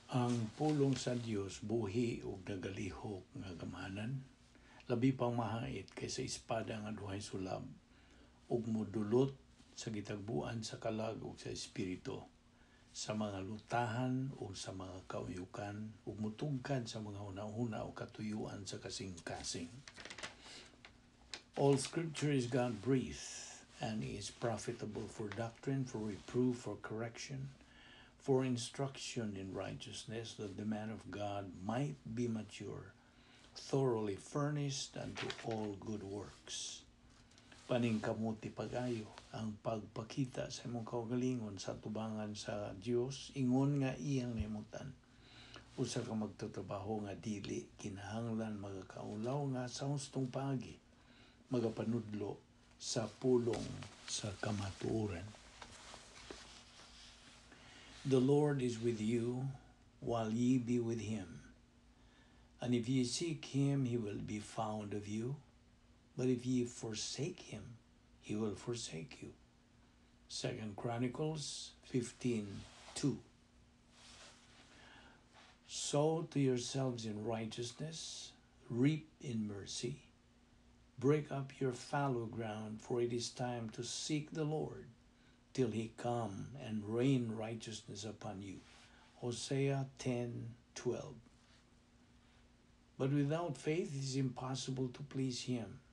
Ang pulong sa Dios buhi ug nagalihok nga gamhanan, labi pang mahait kaysa espada nga duhay sulab, ug modulot sa gitagbuan sa kalag ug sa espiritu, sa mga lutahan ug sa mga kauyukan, ug mutugkad sa mga hunahuna ug katuyuan sa kasing-kasing. All scripture is God-breathed and is profitable for doctrine, for reproof, for correction, for instruction in righteousness, that the man of God might be mature, thoroughly furnished unto all good works. Paningkamot pag-ayo ang pagpakita sa imong kaugalingon sa tubangan sa Dios ingon nga iyang nahimutan. Usa ka magtatrabaho nga dili kinahanglan magakaulaw nga sa hustong paagi magapanudlo sa pulong sa kamatuoran. The Lord is with you while ye be with him. And if ye seek him, he will be found of you. But if ye forsake him, he will forsake you. Second Chronicles 15:2. Sow to yourselves in righteousness, reap in mercy, break up your fallow ground, for it is time to seek the Lord till he come and rain righteousness upon you. Hosea 10:12. But without faith it is impossible to please him.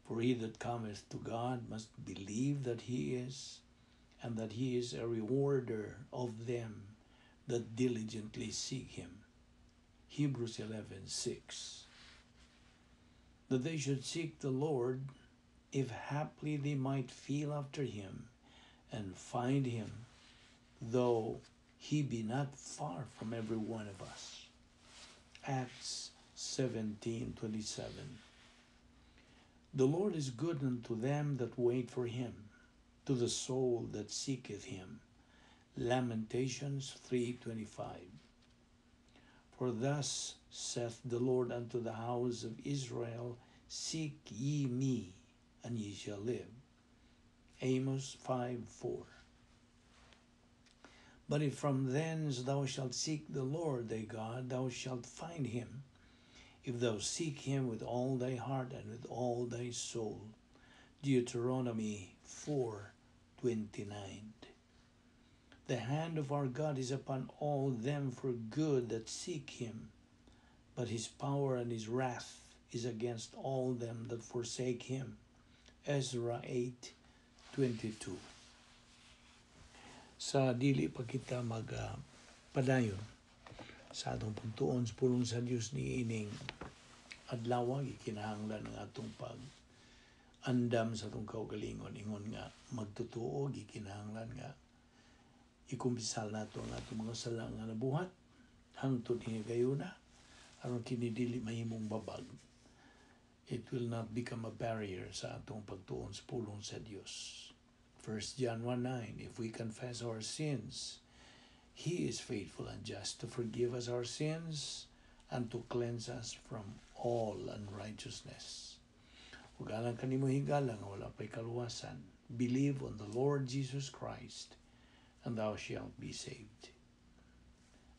For he that cometh to God must believe that he is, and that he is a rewarder of them that diligently seek him. Hebrews 11:6. That they should seek the Lord, if haply they might feel after him and find him, though he be not far from every one of us. Acts 17:27. The Lord is good unto them that wait for him, to the soul that seeketh him. Lamentations 3:25. For thus saith the Lord unto the house of Israel, "Seek ye me, and ye shall live." Amos 5:4. But if from thence thou shalt seek the Lord thy God, thou shalt find him, if thou seek him with all thy heart and with all thy soul. Deuteronomy 4:29. The hand of our God is upon all them for good that seek him, but his power and his wrath is against all them that forsake him. Ezra 8:22. Sa dili pa kita mag padayon sa atong pagtuon sa pulong sa Dios niining adlaw, gikinahanglan ang atong pag andam sa atong kaugalingon ingon nga magtotoo. Gikinahanglan nga ikumpisal nato ang atong mga sala nga nabuhat hangtod higayuna aron kini dili mahimong babag. It will not become a barrier sa atong pagtuon sa pulong sa Dios. 1 John 1:9. If we confess our sins, He is faithful and just to forgive us our sins and to cleanse us from all unrighteousness. Ug alang kanimo higala nga wala pa'y kaluwasan, believe on the Lord Jesus Christ and thou shalt be saved.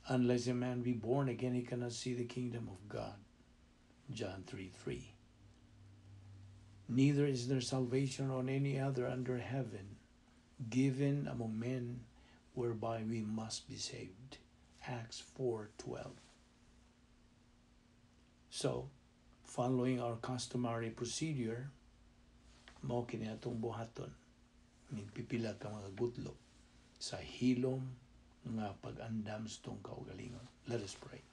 Unless a man be born again, he cannot see the kingdom of God. John 3:3. Neither is there salvation on any other under heaven given among men whereby we must be saved. Acts 4:12. So, following our customary procedure, mao kini atong buhaton ning pipila ka mga gutlo sa hilom nga pag-andam sa atong kaugalingon. Let us pray.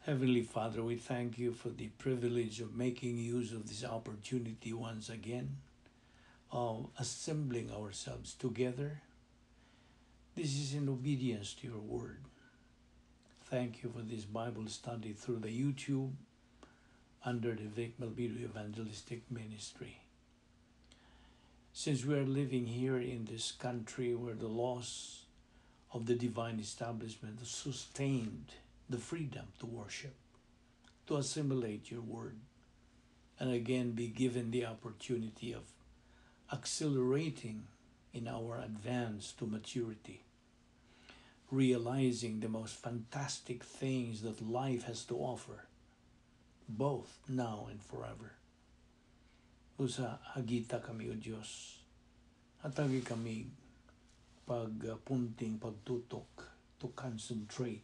Heavenly Father, we thank you for the privilege of making use of this opportunity once again, of assembling ourselves together. This is in obedience to your word. Thank you for this Bible study through the YouTube under the Vic Balbido Evangelistic Ministry. Since we are living here in this country where the laws of the divine establishment sustained the freedom to worship, to assimilate your word, and again be given the opportunity of Accelerating in our advance to maturity, realizing the most fantastic things that life has to offer, both now and forever. Usa, hagita kami, O Diyos. Hatagi kami pagpunting pagtutok, to concentrate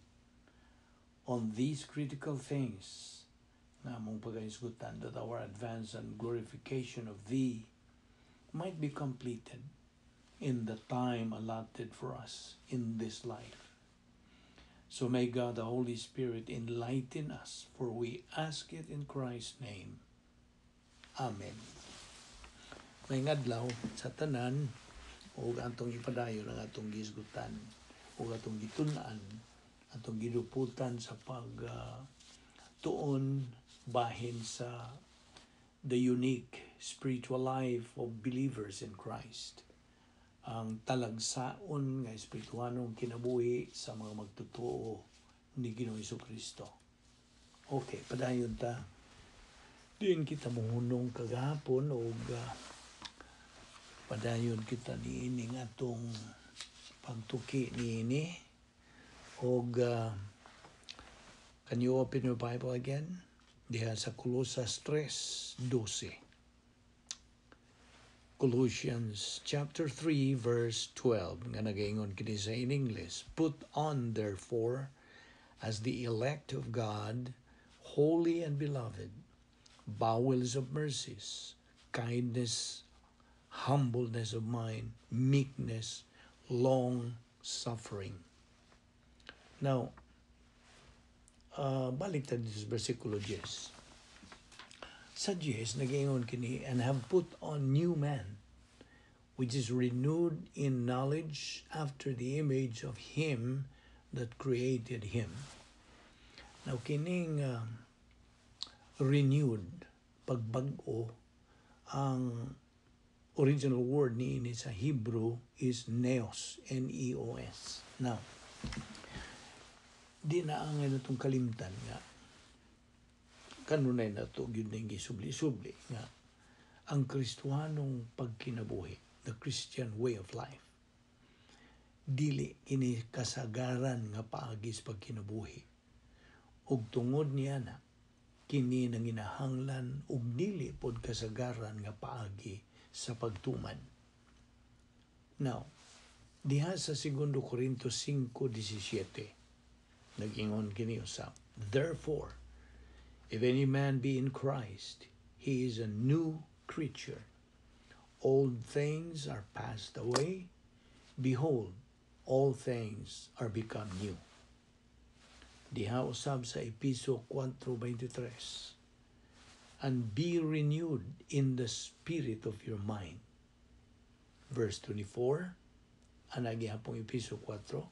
on these critical things na among pagahisgutan, that our advance and glorification of Thee might be completed in the time allotted for us in this life. So may God the Holy Spirit enlighten us, for we ask it in Christ's name. Amen. Maayong adlaw sa tanan ug atong ipadayon ang atong gihisgutan ug atong gitun-an, atong giduputan sa pag tuon bahin sa the unique spiritual life of believers in Christ. Ang talagsaon nga espirituhanong kinabuhi sa mga magtotoo ni Ginoong Kristo. Okay, padayon ta. Diin kita mohunong kagahapon og padayon kita niining atong pagtuki niini og can you open your Bible again diha sa Colosas 3:12? Colossians chapter 3 verse 12 nga nagaingon kini sa in English, "Put on therefore, as the elect of God, holy and beloved, bowels of mercies, kindness, humbleness of mind, meekness, long suffering." Now, balik ta dito sa versikulo 10. Sa 10, nag-ingon kini, "And have put on new man, which is renewed in knowledge after the image of Him that created him." Now, kining renewed, pagbag-o, ang original word niini sa Hebrew is neos, neos. Now, di na angay natong kalimtan nga kanunay na to gyud ning gisubli-subli nga ang Kristohanong pagkinabuhi, the Christian way of life, dili kini kasagaran nga paagi sa pagkinabuhi. Ug tungod niya na kini nanginahanglan og dili pod kasagaran nga paagi sa pagtuman. Now, diha sa 2 Corinto 5:17, nag-ingon kini usab, "Therefore, if any man be in Christ, he is a new creature. Old things are passed away. Behold, all things are become new." Diha usab sa Episo 4:23, "And be renewed in the spirit of your mind." Verse 24, ana gihapong Episo 4,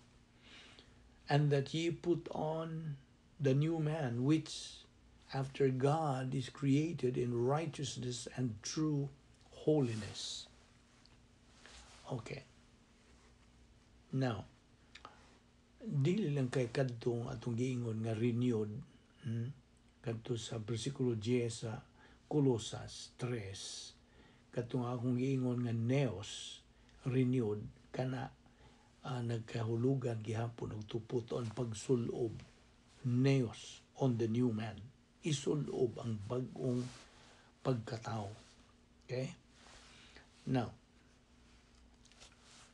"And that ye put on the new man, which after God is created in righteousness and true holiness." Okay. Now, dili lang kay kadtong atong giingon nga renewed, Kadto sa bersikulo 10 sa Colosas 3, katong akong giingon nga neos, renewed, kana nagkahulugan gihapon og to put on, pagsulob, neos on the new man, isulob ang bag-ong pagkatao. Okay, now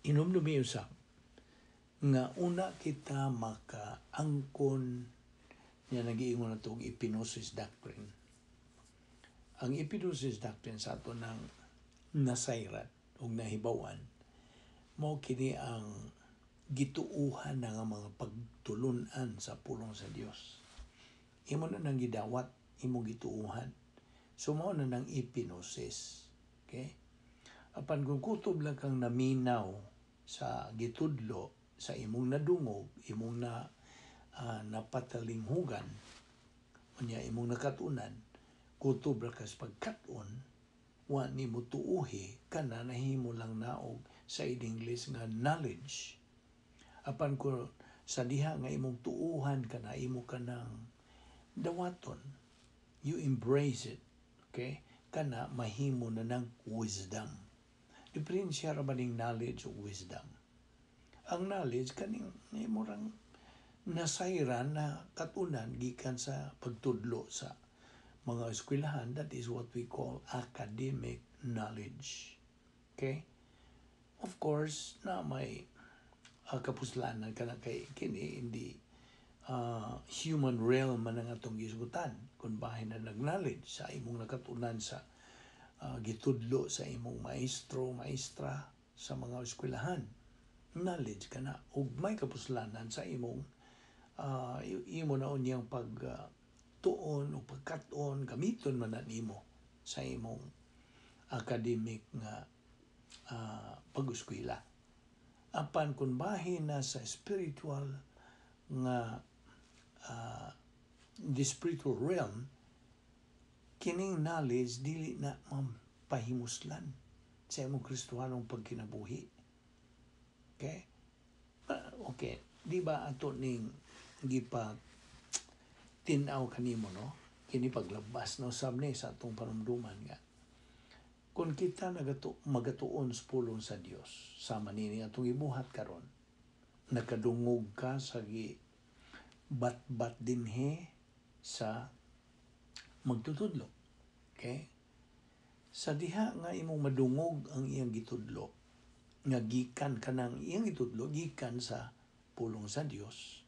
hinumdumi usab nga una kita makaangkon niya nagiingon na og epinosis doctrine. Ang epinosis doctrine sa ato ng nasayran o nahibawan mao kini ang gituuhan nga mga pagtulunan sa pulong sa Dios. Imo na nang gidawat, imo gituuhan. So mao na nang epinosis. Okay? Apan kung kutob lang kang naminaw sa gitudlo sa imong nadungog, imong na napatalinghugan, unya imong nakatunan, kutob ra kas pagkat-on, wa nimo tuuhi, kana nahimo lang naog sa English nga knowledge. Apan ko sa diha nga imong tuuhan kana, imo kanang dawaton, you embrace it, okay, kana mahimo na ng wisdom. Diferensya ra ba ning knowledge ug wisdom? Ang knowledge kaning imong nasayran na katunan gikan sa pagtudlo sa mga eskwelahan, that is what we call academic knowledge. Okay? Of course, na may kapuslanan kana kay kini hindi human realm man ang atong gisgutan. Kung bahin na nag-knowledge sa imong nakatunan sa gitudlo sa imong maestro, maestra sa mga eskwelahan, knowledge ka na ug may kapuslanan sa imong imo na unyang pag tuon o pagkat-on, gamiton man na nimo sa imong academic nga pag-eskwela. Apan kung bahin na sa spiritual nga the spiritual realm, kining knowledge dili na mapahimuslan sa imong Kristohanong pagkinabuhi. Okay? Okay, di ba ato ning gipa tin-aw kanimo, no? Kini paglabas no sab ni sa atong panumduman nga kung kita nagato magatuon sa pulong sa Dios, sama nini atong ibuhat karon, nakadungog ka sa gi bat-bat dinhi sa magtutudlo. Okay? Sa diha nga imong madungog ang iyang gitudlo, nga gikan kanang iyang gitudlo gikan sa pulong sa Dios,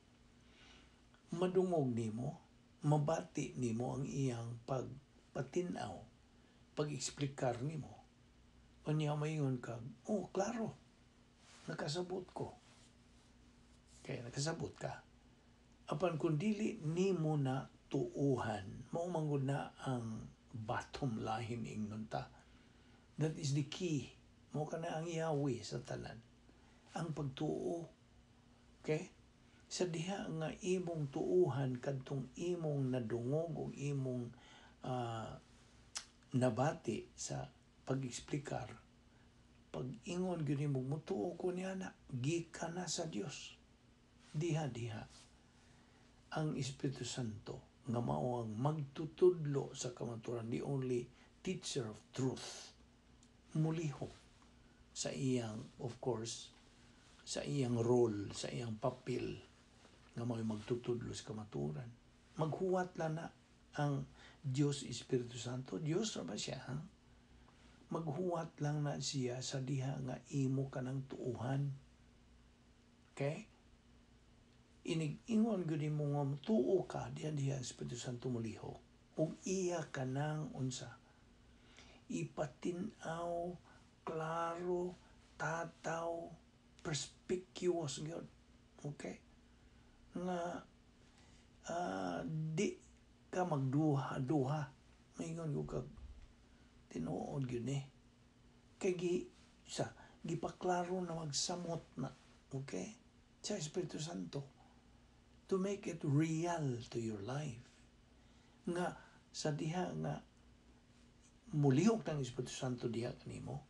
madungog nimo, mabati nimo ang iyang pagpatin-aw, pag-eksplikar nimo. Unya maingon ka, "Oh, klaro, nakasabot ko." Kaya nakasabot ka. Apan kung dili nimo na tuuhan, mao man gud na ang bottom line ingnon ta. That is the key. Mao kana ang yawi sa tanan. Ang pagtuo. Okay? Sa diha nga imong tuuhan kadtong imong nadungog ug imong nabati sa pag-eksplikar, pag-ingon gyud nimo, "Mutuo ko niya na gikan na sa Dios." Diha diha ang Espiritu Santo nga mao ang magtutudlo sa kamatuoran, the only teacher of truth, mulihok sa iyang, of course, sa iyang role, sa iyang papel nga mao'y magtutudlo sa kamatuoran. Maghuwat lang na ang Dios Espiritu Santo. Dios ra ba siya, ha? Maghuwat lang na siya sa diha nga imo kanang tuuhan. Okay? Inig-ingon gyud nimo nga tuo ka, diha diha ang Espiritu Santo molihok. Ug iya kanang unsa? Ipatin-aw, klaro, tataw, perspicuous gyud. Okay? Nga di ka magduha-duha. Maingon gyud kag tinuod gyud ni. Kay gi sa gipaklaro na magsamot na, okay? Sa Espiritu Santo to make it real to your life. Nga sa diha nga mulihok ng Espiritu Santo diha kanimo,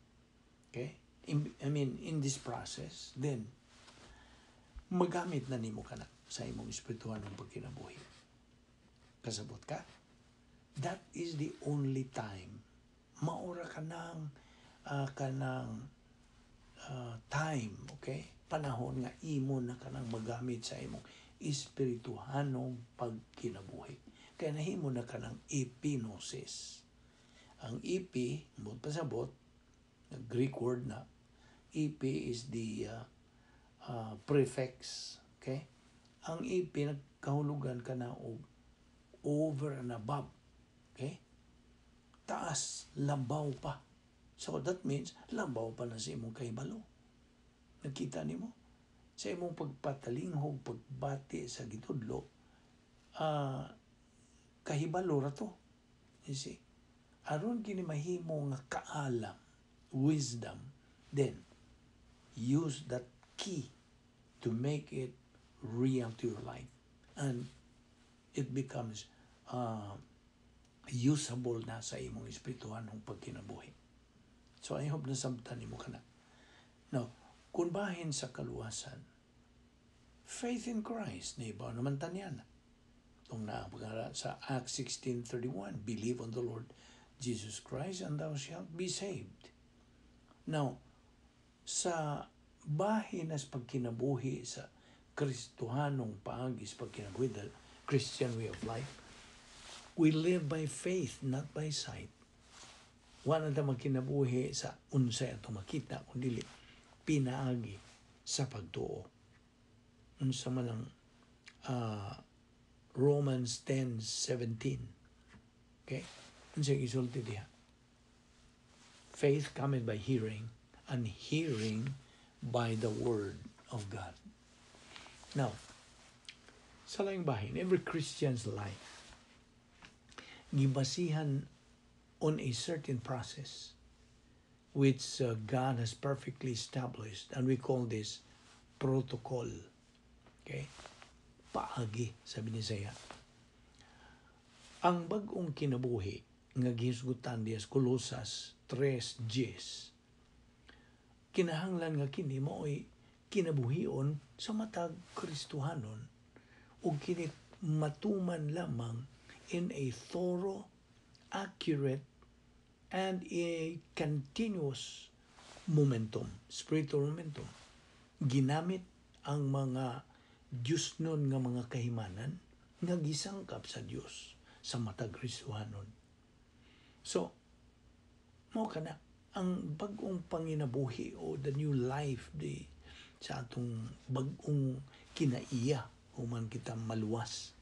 okay? I mean, in this process, then magamit na nimo kana sa imong espirituhanong pagkinabuhi. Kasabot ka? That is the only time maura ka ng kanang time, okay? Panahon nga imo na kanang magamit sa imong espirituhanong pagkinabuhi. Kaya nahimo na kanang epignosis. Ang epi, ambot pasabot, Greek word na, epi is the prefix, okay? Ang epi nagkahulugan ka na og over and above, okay? Taas, labaw pa. So that means, labaw pa na sa imong kahibalo. Nakita nimo? Sa imong pagpatalinghog, pagbati sa gitudlo, kahibalo ra to. You see? Aron kini mahimo nga kaalam, wisdom, then use that key to make it real to your life. And it becomes usable na sa imong espirituhanong pagkinabuhi. So I hope nasabtan nimo kana. Now, kung bahin sa kaluwasan, faith in Christ, naibaw naman tanyan. Itong na sa Acts 16:31, "Believe on the Lord Jesus Christ and thou shalt be saved." Now, Sa bahin as pagkinabuhi sa Kristohanong paagi sa pagkinabuhi, the Christian way of life, we live by faith, not by sight. Wala na ta magkinabuhi sa unsay atong makita, kundi pinaagi sa pagtuo. Unsa man ang Romans 10:17? Okay? Unsa gisulti diha? Faith cometh by hearing, and hearing by the word of God. Now, sa laing bahin, every Christian's life gibasihan on a certain process which God has perfectly established, and we call this protocol. Okay? Paagi, sabi ni Isaiah. Ang bag-ong kinabuhi nga gihisgutan diya sa Kolosas 3:10, kinahanglan nga kini mao'y kinabuhion sa matag Kristohanon ug kini matuman lamang in a thorough, accurate, and a continuous momentum, spiritual momentum. Ginamit ang mga Diyosnon nga mga kahimanan nga gisangkap sa Dios sa matag Kristohanon. So, mao kana ang bag-ong panginabuhi o the new life di sa atong bag-ong kinaiya human kita maluwas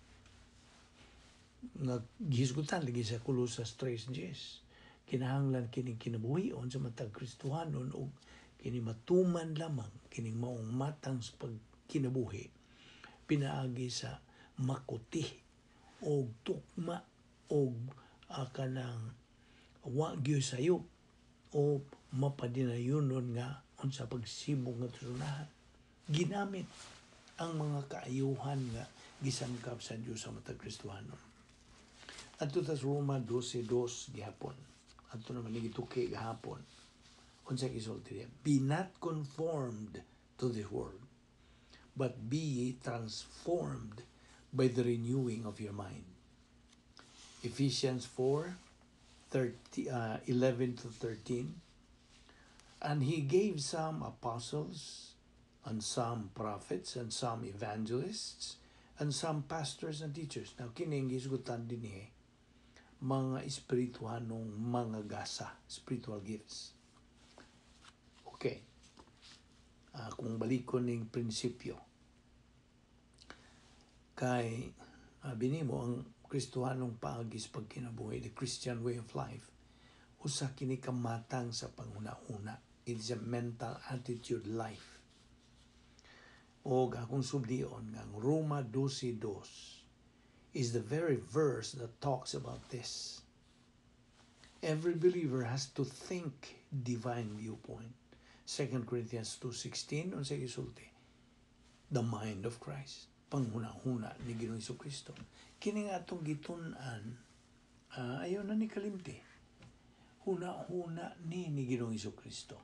nga gihisgutan lagi sa Kolosas 3:10. Kinahanglan kining kinabuhion sa matag Kristohanon ug kini matuman lamang kining maong matang sa pagkinabuhi pinaagi sa makuti og tukma og kanang wa gyud sayop o mapadinayonon nga unsa pagsibog nga sunahan, ginamit ang mga kaayuhan nga gisangkap sa Dios sa matag Kristohanon. Adto ta sa Roma 12:2 gihapon. Adto naman ni gituki gahapon. Unsa gisulti diya? "Be not conformed to this world, but be ye transformed by the renewing of your mind." Ephesians 4, 30, 11 to 13. "And he gave some apostles, and some prophets, and some evangelists, and some pastors and teachers." Now, kini ang gisgutan din eh, mga espirituhanong mga gasa, spiritual gifts. Okay. Kung balikon ning prinsipyo, kay binimo ang Kristohanong paagi sa pagkinabuhi, the Christian way of life, usa kini kamatang sa panghuna-huna. It is a mental attitude life. O akong sublion nga ang Roma 12:2 is the very verse that talks about this. Every believer has to think divine viewpoint. 2 Corinthians 2:16, unsa gisulti? The mind of Christ. Panghuna-huna ni Ginoong Kristo. Kini nga atong gitun-an, ayaw na ni kalimti. Huna-huna ni Ginoong Kristo.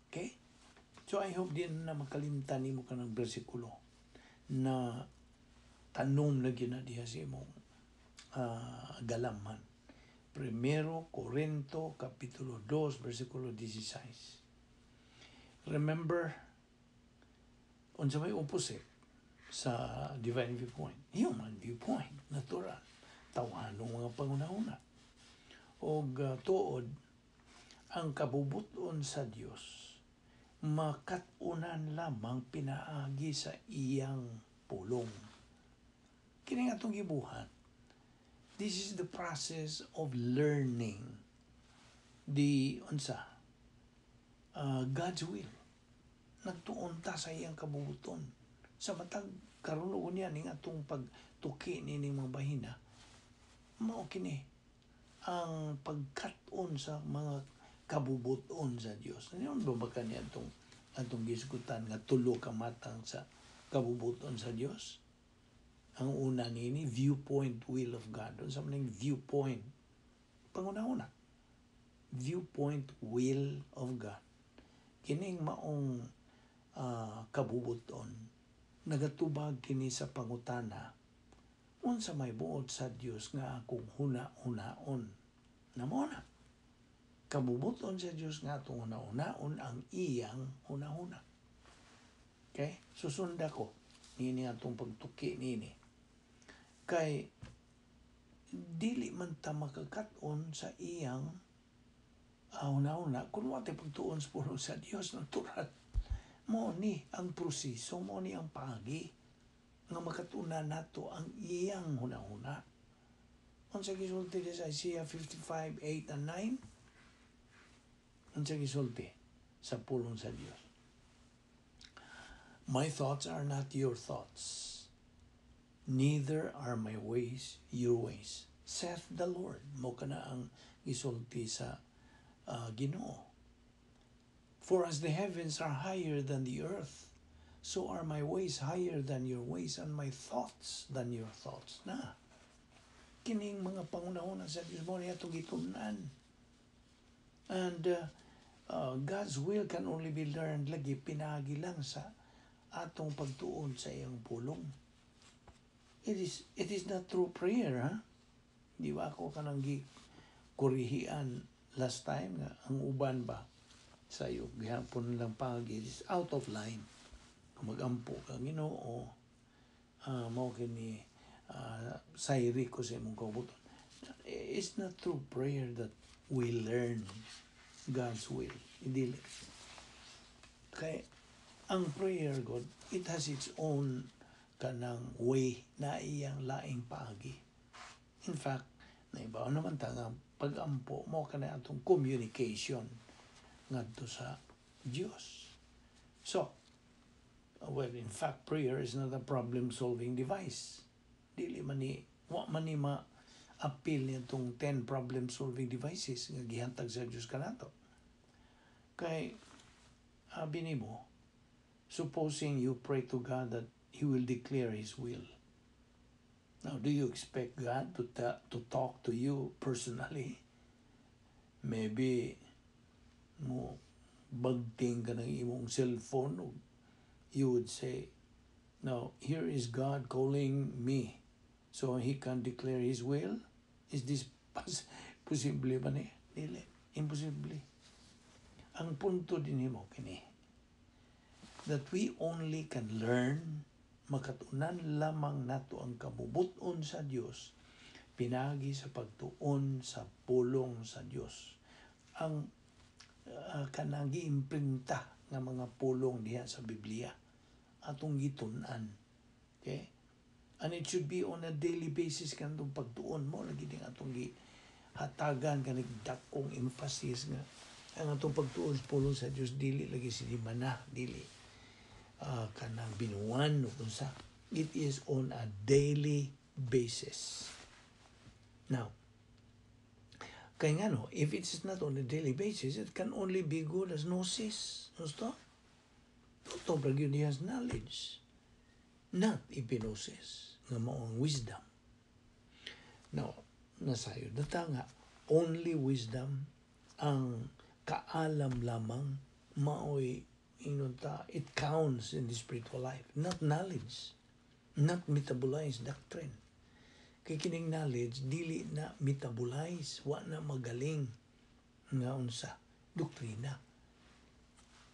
Okay? So I hope di na makalimtan nimo kanang bersikulo na tanom na gyud na diha sa imong galamhan. Primero Corinto kapitulo 2 versikulo 16. Remember, unsa may opposite sa divine viewpoint? Human viewpoint, natural. Tawhanong mga panghuna-huna. Og tuod, ang kabubuton sa Dios makat-unan lamang pinaagi sa iyang pulong. Kini nga atong gibuhat. This is the process of learning the unsa God's will. Nagtuon ta sa iyang kabubuton. Sa matag karon niya ning atong pagtuki nining mga bahina, mao kini ang pagkat-on sa mga kabubuton sa Dios. Ano ba ba kani atong gisgutan nga tulo ka matang sa kabubuton sa Dios? Ang una nini, viewpoint will of God. Unsa man ning viewpoint? Panguna-una. Viewpoint will of God. Kining maong kabubuton nagatubag kini sa pangutana, unsa may buot sa Dios nga akong huna-hunaon? Namo na. Kabubuton sa Dios nga atong hunahunaon ang iyang hunahuna. Okay? Susunda ko nini atong pagtuki nini. Kay dili man ta makakaton sa iyang hunahuna kung wa tay pagtuon sa pulong sa Dios, natural. Mo ni ang proseso, mo ni ang paagi nga makatunan nato ang iyang hunahuna. Unsa gisulti sa Isaiah 55, 8 and 9? Unsa gisulti sa pulong sa Dios? "My thoughts are not your thoughts, neither are my ways your ways, saith the Lord." Mo kana ang gisulti sa Ginoo. "For as the heavens are higher than the earth, so are my ways higher than your ways and my thoughts than your thoughts." Na kining mga panghunahuna sa Dios mo niya atong gitun-an. And God's will can only be learned lagi pinagi lang sa atong pagtuon sa iyang pulong. It is not through prayer, ha? Di ba ako kanang gi kurihian last time nga ang uban ba sa iyo gihapon lang pagi is out of line. Kung magampo ka, "Ginoo, mao kini sayri ko sa imong kaubuton." It's not through prayer that we learn God's will. Hindi. Kay ang prayer God, it has its own kanang way na iyang laing paagi. In fact, naibaw naman ta nga pag-ampo mo kana atong communication ngadto sa Dios. So, well, in fact, prayer is not a problem-solving device. Dili man ni, wa man ni ma appeal nitong 10 problem-solving devices nga gihantag sa Dios kanato. Kay, abi nimo, supposing you pray to God that He will declare His will. Now, do you expect God to talk to you personally? Maybe mo bagting ka ng imong cellphone, you would say, "Now, here is God calling me so He can declare His will." Is this posible ba ni? Dili. Imposible. Ang punto din mo kini, that we only can learn, makatunan lamang nato ang kabubuton sa Dios pinagi sa pagtuon sa pulong sa Dios. Ang kanang giimprinta nga mga pulong diha sa Biblia atong gitun-an. Okay? And it should be on a daily basis kanatong pagtuon mo lagi ding atong gi hatagan kanig dakong emphasis nga ang atong pagtuon sa pulong sa Dios dili lagi si mana, dili kanang binuan o unsa. It is on a daily basis. Now, kay nga no, if it is not on a daily basis, it can only be good as gnosis. Gusto? Totoo ba yun, he has knowledge. Not epignosis, nga mao ang wisdom. Now, nasayod na ta nga, only wisdom, ang kaalam lamang, maoy ingon ta, it counts in the spiritual life, not knowledge, not metabolized doctrine. Kay kining knowledge, dili na metabolize, wa na magaling nga unsa, doktrina.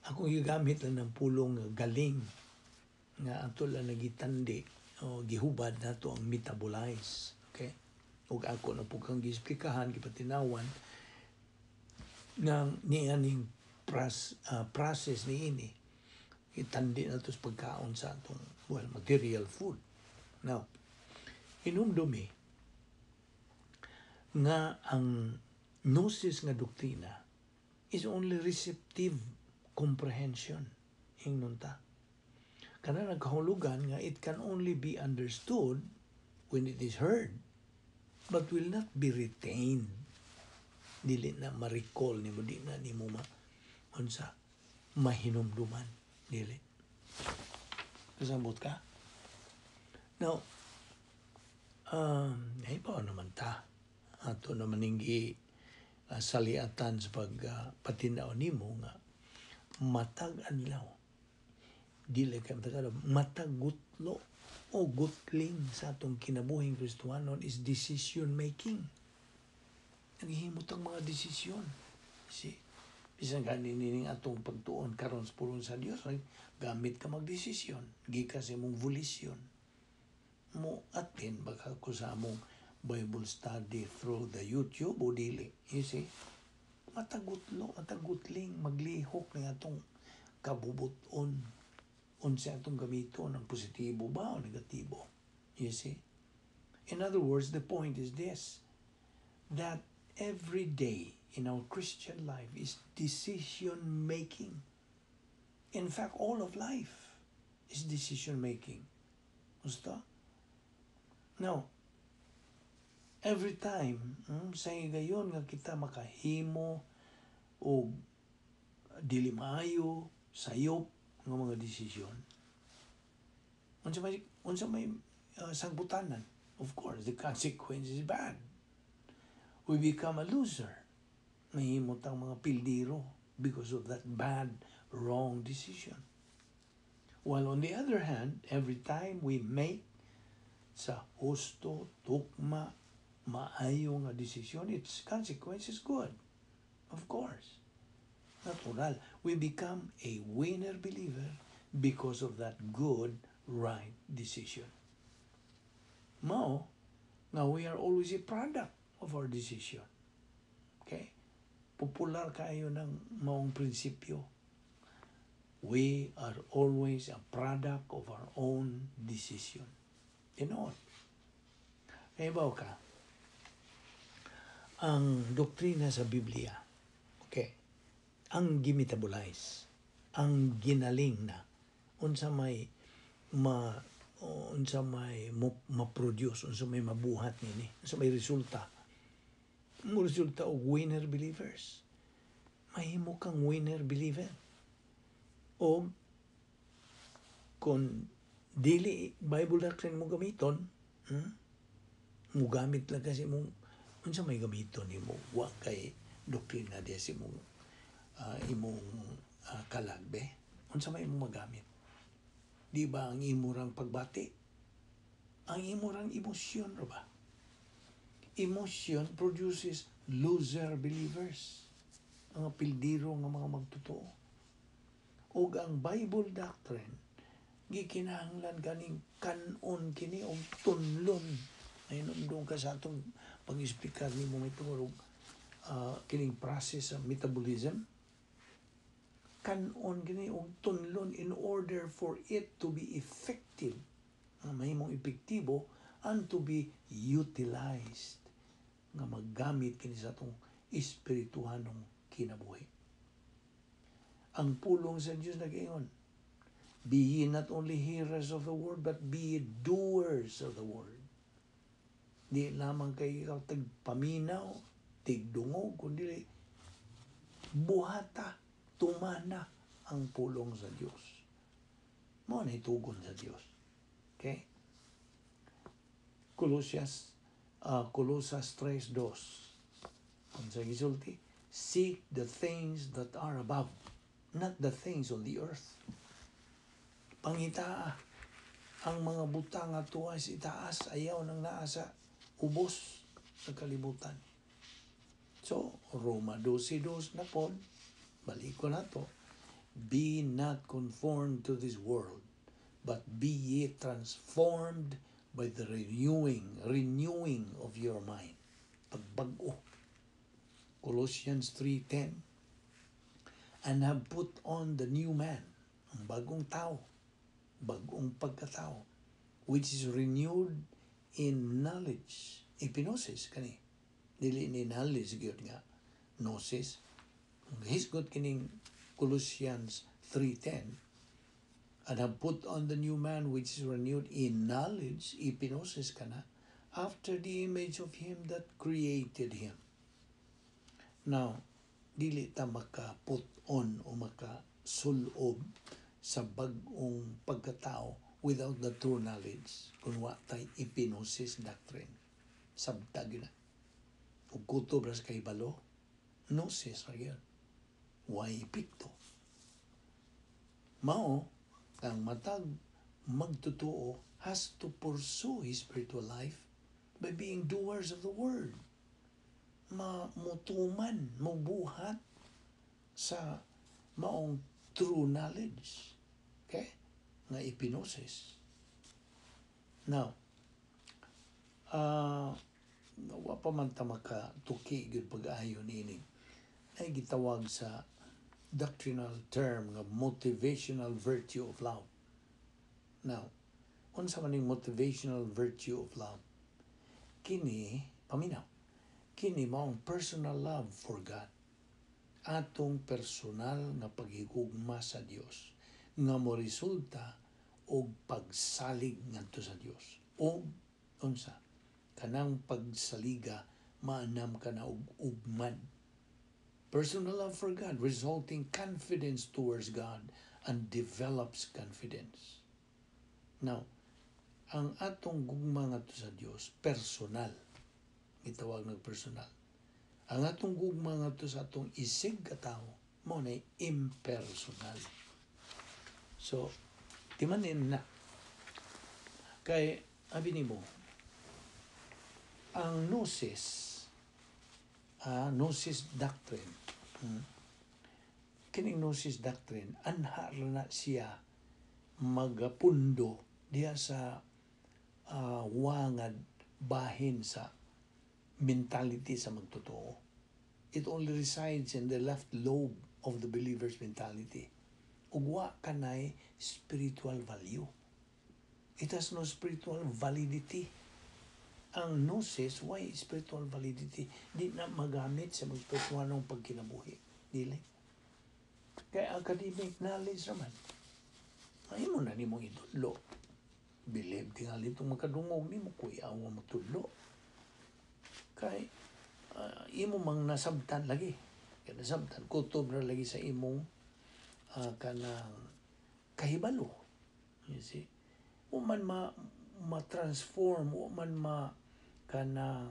Ako gigamit lang ng pulong nga galing nga ato lang nagitandi o gihubad nato ang metabolize. Okay? Ug ako na po kang giesplikahan, gipatinawan ng nianing process ni ini itandi na to sa pagkaon sa atong, well, material food. Now, hinumdumi nga ang gnosis nga doktrina is only receptive comprehension, ingnon ta. Kana nagkahulugan nga it can only be understood when it is heard but will not be retained. Dili na ma-recall nimo, di na nimo ma unsa, mahinumduman, dili. Kasabot ka? Now, ay pa naman ta ato naman ning gi saliatan sa pag patinaw nimo nga matag adlaw, dili kay matag adlaw, matag gutlo o gutling sa atong kinabuhing Kristohanon is decision making. Naghihimot ang mga desisyon. See? Bisan gani nining atong pagtuon karon sa pulong sa Dios, gamit ka magdesisyon gikan sa imong volition. Mo attend ba ka ko sa among Bible study through the YouTube o dili? You see? Matagutlo, matagutling, maglihok ng atong kabubuton. Unsa atong gamiton, ang positibo ba o negatibo? You see? In other words, the point is this, that every day in our Christian life is decision making. In fact, all of life is decision making. Gusto? Now, every time, sa higayon nga kita makahimo o dili maayo, sayop nga mga desisyon, unsa may sangbutanan? Of course, the consequence is bad. We become a loser. Mahimo tang mga pildiro because of that bad, wrong decision. While on the other hand, every time we make sa husto, tukma, maayo nga desisyon, its consequence is good. Of course. Natural. We become a winner believer because of that good, right decision. Mao, now we are always a product of our decision. Okay? Popular kayo ng maong prinsipyo. We are always a product of our own decision. Tinuod. Kaya ba ka? Ang doktrina sa Biblia, okay, ang gimetabolize, ang ginaling na, unsa may ma-produce, unsa may mabuhat nini, unsa may resulta. Mo resulta og winner believers. Mahimo kang winner believer. O kung dili Bible doctrine mo gamiton, Mugamit lang kasi mong unsa may gamiton nimo, wa kay doktrina diya sa imong kalag be. Unsa may imong magamit? Di ba ang imo rang pagbati? Ang imo rang emosyon ra ba? Emotion produces loser believers. Ang pildiro nga mga magtotoo. Ug ang Bible doctrine gikinahanglan ganing kanon kini og tunlon. Ay ka sa atong pag-explicar nimo may tungod kining process sa metabolism, kanon kini og tunlon in order for it to be effective, nga mahimong epektibo, and to be utilized, nga maggamit kini sa atong espirituhanong kinabuhi. Ang pulong sa Dios nag-ingon, "Be ye not only hearers of the word, but be ye doers of the word." Di lamang kay ikaw tagpaminaw, tigdungog, kundi buhata, tumana ang pulong sa Dios. Mao na itugon sa Dios. Okay? Colosas 3.2. Kung sa gisulti, "Seek the things that are above, not the things on the earth." Pangitaa ang mga butang nga tuwa sa itaas, ayaw nang naa sa ubos sa kalibutan. So, Roma 12.2 na po, balik ko na to, "Be not conformed to this world, but be ye transformed by the renewing of your mind." Pagbag-o. Colossians 3.10, "And have put on the new man," ang bagong tao, bagong pagkatao, "which is renewed in knowledge." Epinosis kani. Dili ni knowledge gyud nga gnosis. Hisgot kining Colossians 3.10, "And have put on the new man, which is renewed in knowledge," epinosis kana, "after the image of him that created him." Now, dili ta maka-put on o maka-sulob sa bag-ong pagkatao without the true knowledge kung wa tay epinosis doctrine. Sabta gyud na. Ug kutob ra sa kahibalo, gnosis ra gyud. Way epekto. Mao, ang matag magtotoo has to pursue his spiritual life by being doers of the word. Mamutuman, mubuhat. sa maong true knowledge. Okay? Nga epignosis. Now, wa pa man ta makatuki gyud pag-ayo niini. Ay gitawag sa doctrinal term nga motivational virtue of love. Now, unsa man ning motivational virtue of love? Kini, paminaw, kini maong personal love for God. Atong personal nga paghigugma sa Dios nga mo resulta og pagsalig ngadto sa Dios. Og unsa? Kanang pagsaliga maanam ka na og ugmad. Personal love for God resulting confidence towards God and develops confidence. Now, ang atong gugma ngadto sa Dios personal. Gitawag nag personal. Ang atong gugma ngadto sa atong isig katawo mao na impersonal. So, timanin na. Kay abi nimo ang gnosis doctrine. Kining gnosis doctrine, anha ra na siya magapundo diha sa wangad bahin sa mentality sa magtotoo. It only resides in the left lobe of the believer's mentality. Ug wa kanay spiritual value. It has no spiritual validity. Ang gnosis, why spiritual validity? Di na magamit sa magtutuanong pagkinabuhi. Dili. Kaya academic knowledge naman. Ay mo na nimo itudlo. Believe tingali itong makadungog nimo, kuya mo matudlo. Kay imo mang nasabtan lagi. Kay nasabtan, kutob na lagi sa imong kanang kahibalo. You see? Wa man ma ma-transform, wa man ma kanang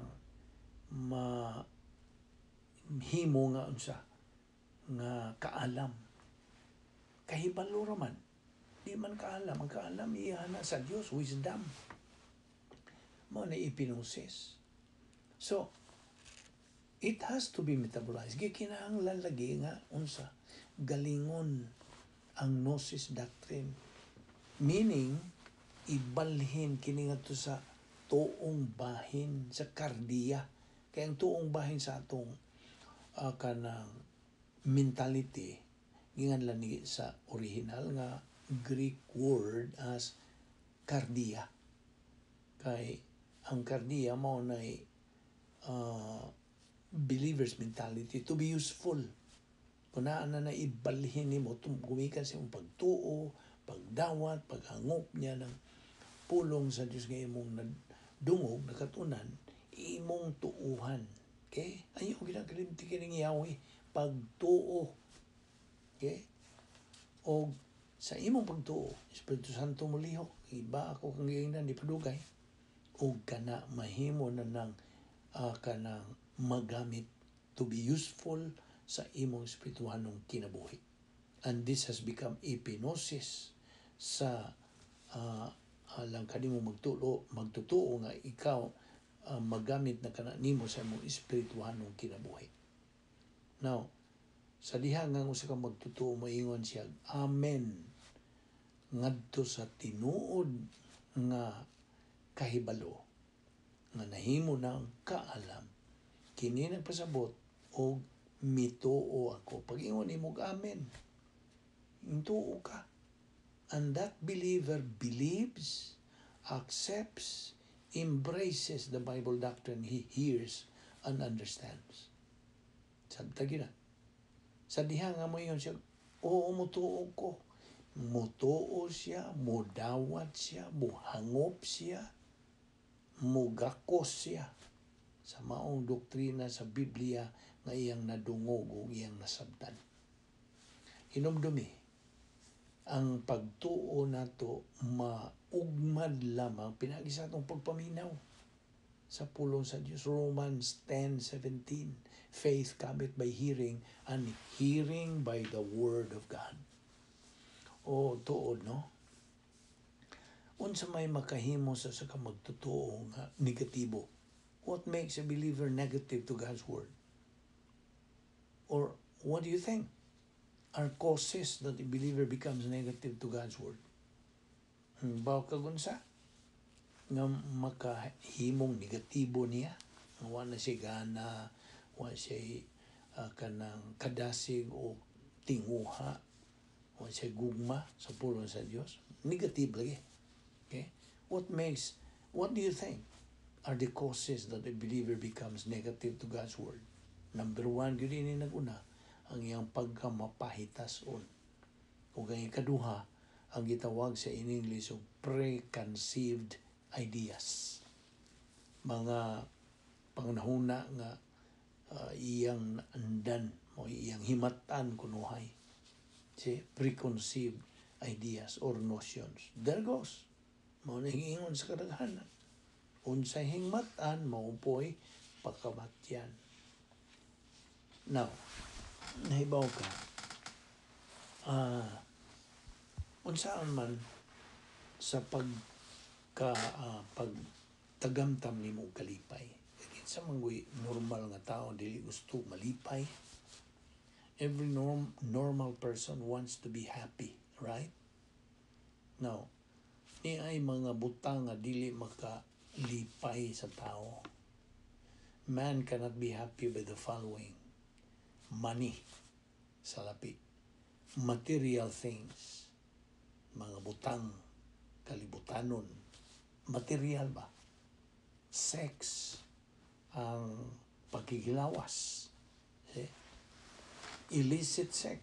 ma himo nga unsa nga kaalam. Kahibalo ra man. Di man kaalam. Ang kaalam iya na sa Dios, wisdom. Mao na epignosis. So, it has to be metabolized. Gikinahanglan lagi nga unsa galingon ang gnosis doctrine. Meaning, ibalhin kini ngadto sa tuong bahin sa kardiya. Kaya ang tuong bahin sa atong kanang mentality ginganlan ni sa original nga Greek word as kardia. Kay ang kardia mao nay believer's mentality to be useful. Kung naa na na ibalhin nimo gumikan sa imong pagtuo, pagdawat, paghangop niya ng pulong sa Dios nga imong nadungog, nakatunan, imong tuuhan. Okay? Ayaw ginakalimti kining Yahweh, pagtuo. Okay? O sa imong pagtuo, Espiritu Santo molihok, iba ako kang giingnan, di padugay. O kana mahimo na ng kanang magamit to be useful sa imong espirituhanong kinabuhi. And this has become epignosis sa alang kanimo magtuo, magtotoo nga ikaw magamit na kana nimo sa imong espirituhanong kinabuhi. Now, sa diha nga usa ka magtotoo moingon siya, "Amen," ngadto sa tinuod nga kahibalo nga nahimo na ang kaalam. Kini nagpasabot og mituo ako. Pag ingon nimo amen, mituo ka. And that believer believes, accepts, embraces the Bible doctrine he hears and understands. Sabta gyud na. Sa diha nga mo ingon siya, "Oo, mutuo ko." Mutuo siya, mudawat siya, muhangop siya, mugakos siya sa maong doktrina sa Biblia nga iyang nadungog o iyang nasabtan. Hinumdumi, ang pagtuo nato maugmad lamang pinagi sa atong pagpaminaw sa pulong sa Dios. Romans 10:17, "Faith cometh by hearing, and hearing by the word of God." O tuod, no? Unsa may makahimo sa ka magtotoo nga negatibo? What makes a believer negative to God's word? Or what do you think? are causes that a believer becomes negative to God's word? Baw kag unsa nga makahimong negatibo niya? Wa na siya gana, wa siya kanang kadasig o tinguha, wa siya gugma sa pulong sa Dios. Negative lagi. Okay? What do you think are the causes that a believer becomes negative to God's word? Number one, gyud ini naguna, ang iyang pagkamapahitason. Ug ang ikaduha, ang gitawag sa in English og preconceived ideas. Mga pangnahuna nga iyang andan o iyang himatan kunuhay. Si preconceived ideas or notions. There goes. Mao na ingon sa kadaghanan. Unsay hingmatan, mao po'y pakamatyan. Now, nahibaw ka, unsaan man sa pagtagamtam nimo og kalipay? Kinsa man goy normal nga tao dili gusto malipay? Every normal person wants to be happy, right? Now, ni ay mga butang nga dili makalipay sa tao. Man cannot be happy by the following: money, salapi, material things, mga butang, kalibutanon, material ba? Sex, ang pagkikilawas, see? Illicit sex,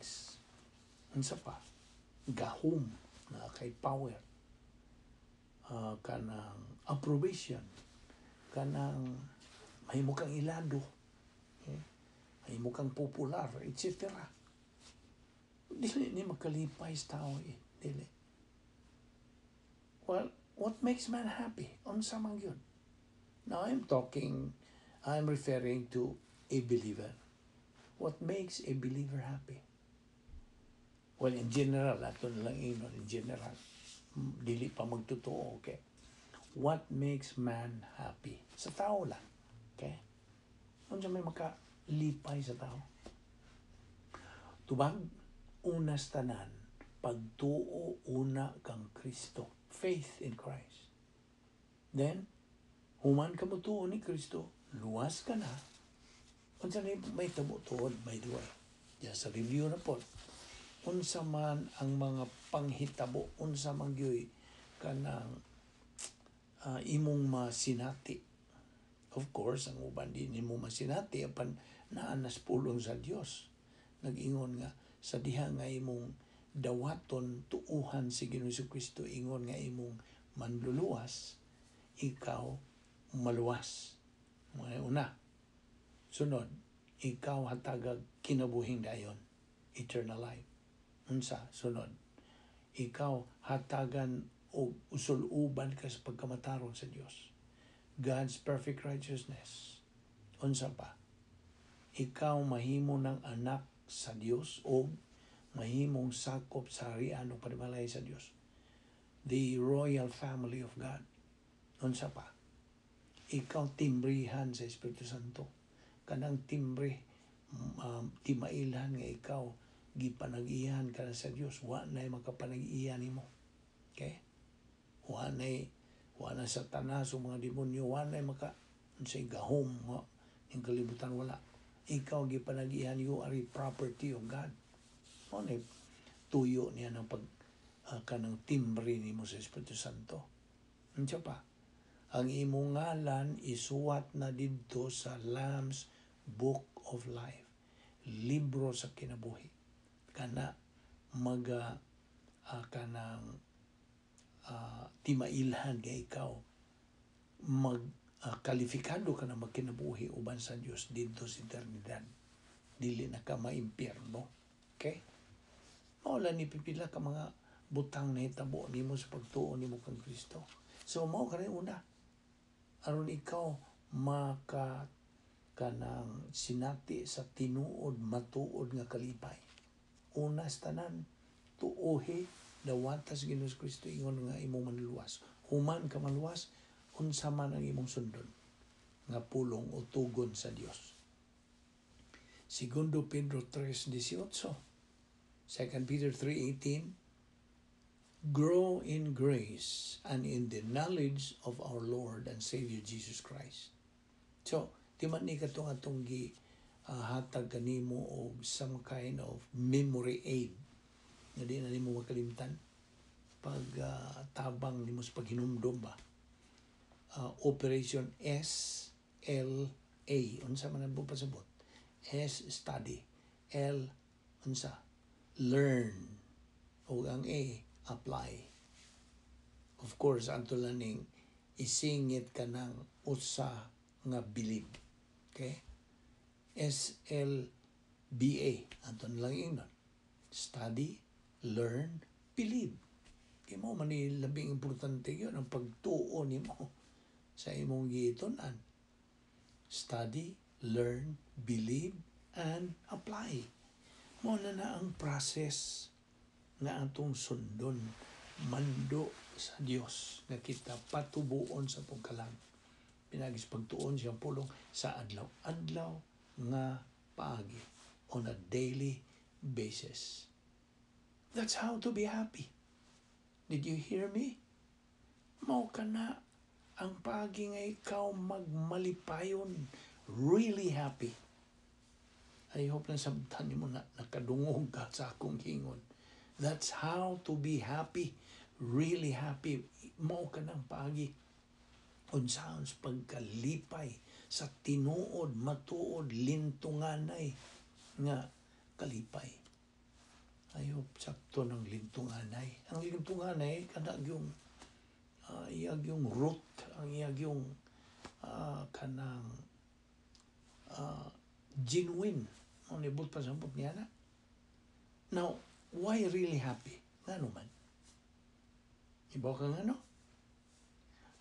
unsa pa? Gahom na kay power, kanang approbation, kanang mahimo kang ilado, okay? Mahimo kang popular, etc. Dili ni makalipay sa tao eh. Dili. Well, what makes man happy? Unsa man gyud? Now I'm referring to a believer. What makes a believer happy? Well, in general, ato na lang ingnon, in general. Dili pa magtotoo, okay? What makes man happy? Sa tao lang, okay? Unsa may makalipay sa tao? Tubag, unas tanan, pagtuo una kang Kristo. Faith in Christ. Then, human ka motuo ni Kristo, luwas ka na. Unsa na may tabo tuod, by the way? Diyan sa review na po. Unsa man ang mga panghitabo, unsa man gyud kanang imong masinati. Of course, ang uban di nimo masinati apan naa nas pulong sa Dios. Nag-ingon nga sa diha nga imong dawaton, tuuhan si Ginoong Kristo ingon nga imong manluluwas, ikaw maluwas. Mga una. Sunod, ikaw hatagag kinabuhing dayon, eternal life. Unsa sunod? Ikaw hatagan og usuluban ka sa pagkamatarong sa Dios. God's perfect righteousness. Unsa pa? Ikaw mahimo ng anak sa Dios o mahimong sakop sa harian o panimalay sa Dios. The royal family of God. Unsa pa? Ikaw timbrihan sa Espiritu Santo. Kanang timbre, timailhan nga ikaw gipanag-iyahan ka na sa Dios. Wa na'y makapanag-iya nimo. Okay? Wa na Satanas o mga demonyo, wa na'y maka unsay gahom nga ning kalibutan, wala. Ikaw gipanag-iyahan, you are a property of God. Mao na tuyo niya ng pag kanang timbre nimo sa Espiritu Santo. Unsa pa? Ang imong ngalan isuwat na didto sa Lamb's Book of Life. Libro sa kinabuhi. Kana maga kanang timailhan nga ikaw mag kalifikado ka na magkinabuhi uban sa Dios didto sa eternidad. Dili na ka maimpyerno. Okay? Mao lang ni pipila ka mga butang na hitabo nimo sa pagtuo nimo kang Kristo. So mao ka una. Aron ikaw maka kanang sinati sa tinuod matuod nga kalipay. Una sa tanan, tuohi, dawata sa Ginoong Kristo ingon nga imong manluwas. Human ka maluwas, unsa man ang imong sundon nga pulong o tugon sa Dios. Segundo Pedro 3:18. 2 Peter 3:18, "Grow in grace and in the knowledge of our Lord and Savior Jesus Christ." So, di man ni katong atong gi hatag kanimo og some kind of memory aid nga di na nimo makalimtan pag tabang nimo sa paghinumdom ba. Operation S L A, unsa man ang pasabot? S, study. L, unsa? Learn. O ang A, apply. Of course, ato lang ning isingit ka ng usa nga believe. Okay? S L B A. Ato na lang ingnon. Study, learn, believe. Kay mao man ni labing importante yun, ang pagtuo nimo sa imong gitun-an. Study, learn, believe, and apply. Mao na na ang process nga atong sundon, mando sa Dios nga kita patubuon sa atong kalag. Pinaagi sa pagtuon siyang pulong sa adlaw-adlaw nga paagi, on a daily basis. That's how to be happy. Did you hear me? Mao kana ang paagi nga ikaw magmalipayon, really happy. I hope na sabtan nimo na nakadungog ka sa akong hingon. That's how to be happy, really happy. Mao kanang paagi. Unsaon sa pagkalipay sa tinuod, matuod, lintunganay nga kalipay. I hope sakto ng lintunganay. Ang lintunganay, kanang yung iyag yung root, ang iyag yung kanang genuine. Ang nibot pa sa niya na. Now, why really happy? Ngano man? Ibaw ka nga, no?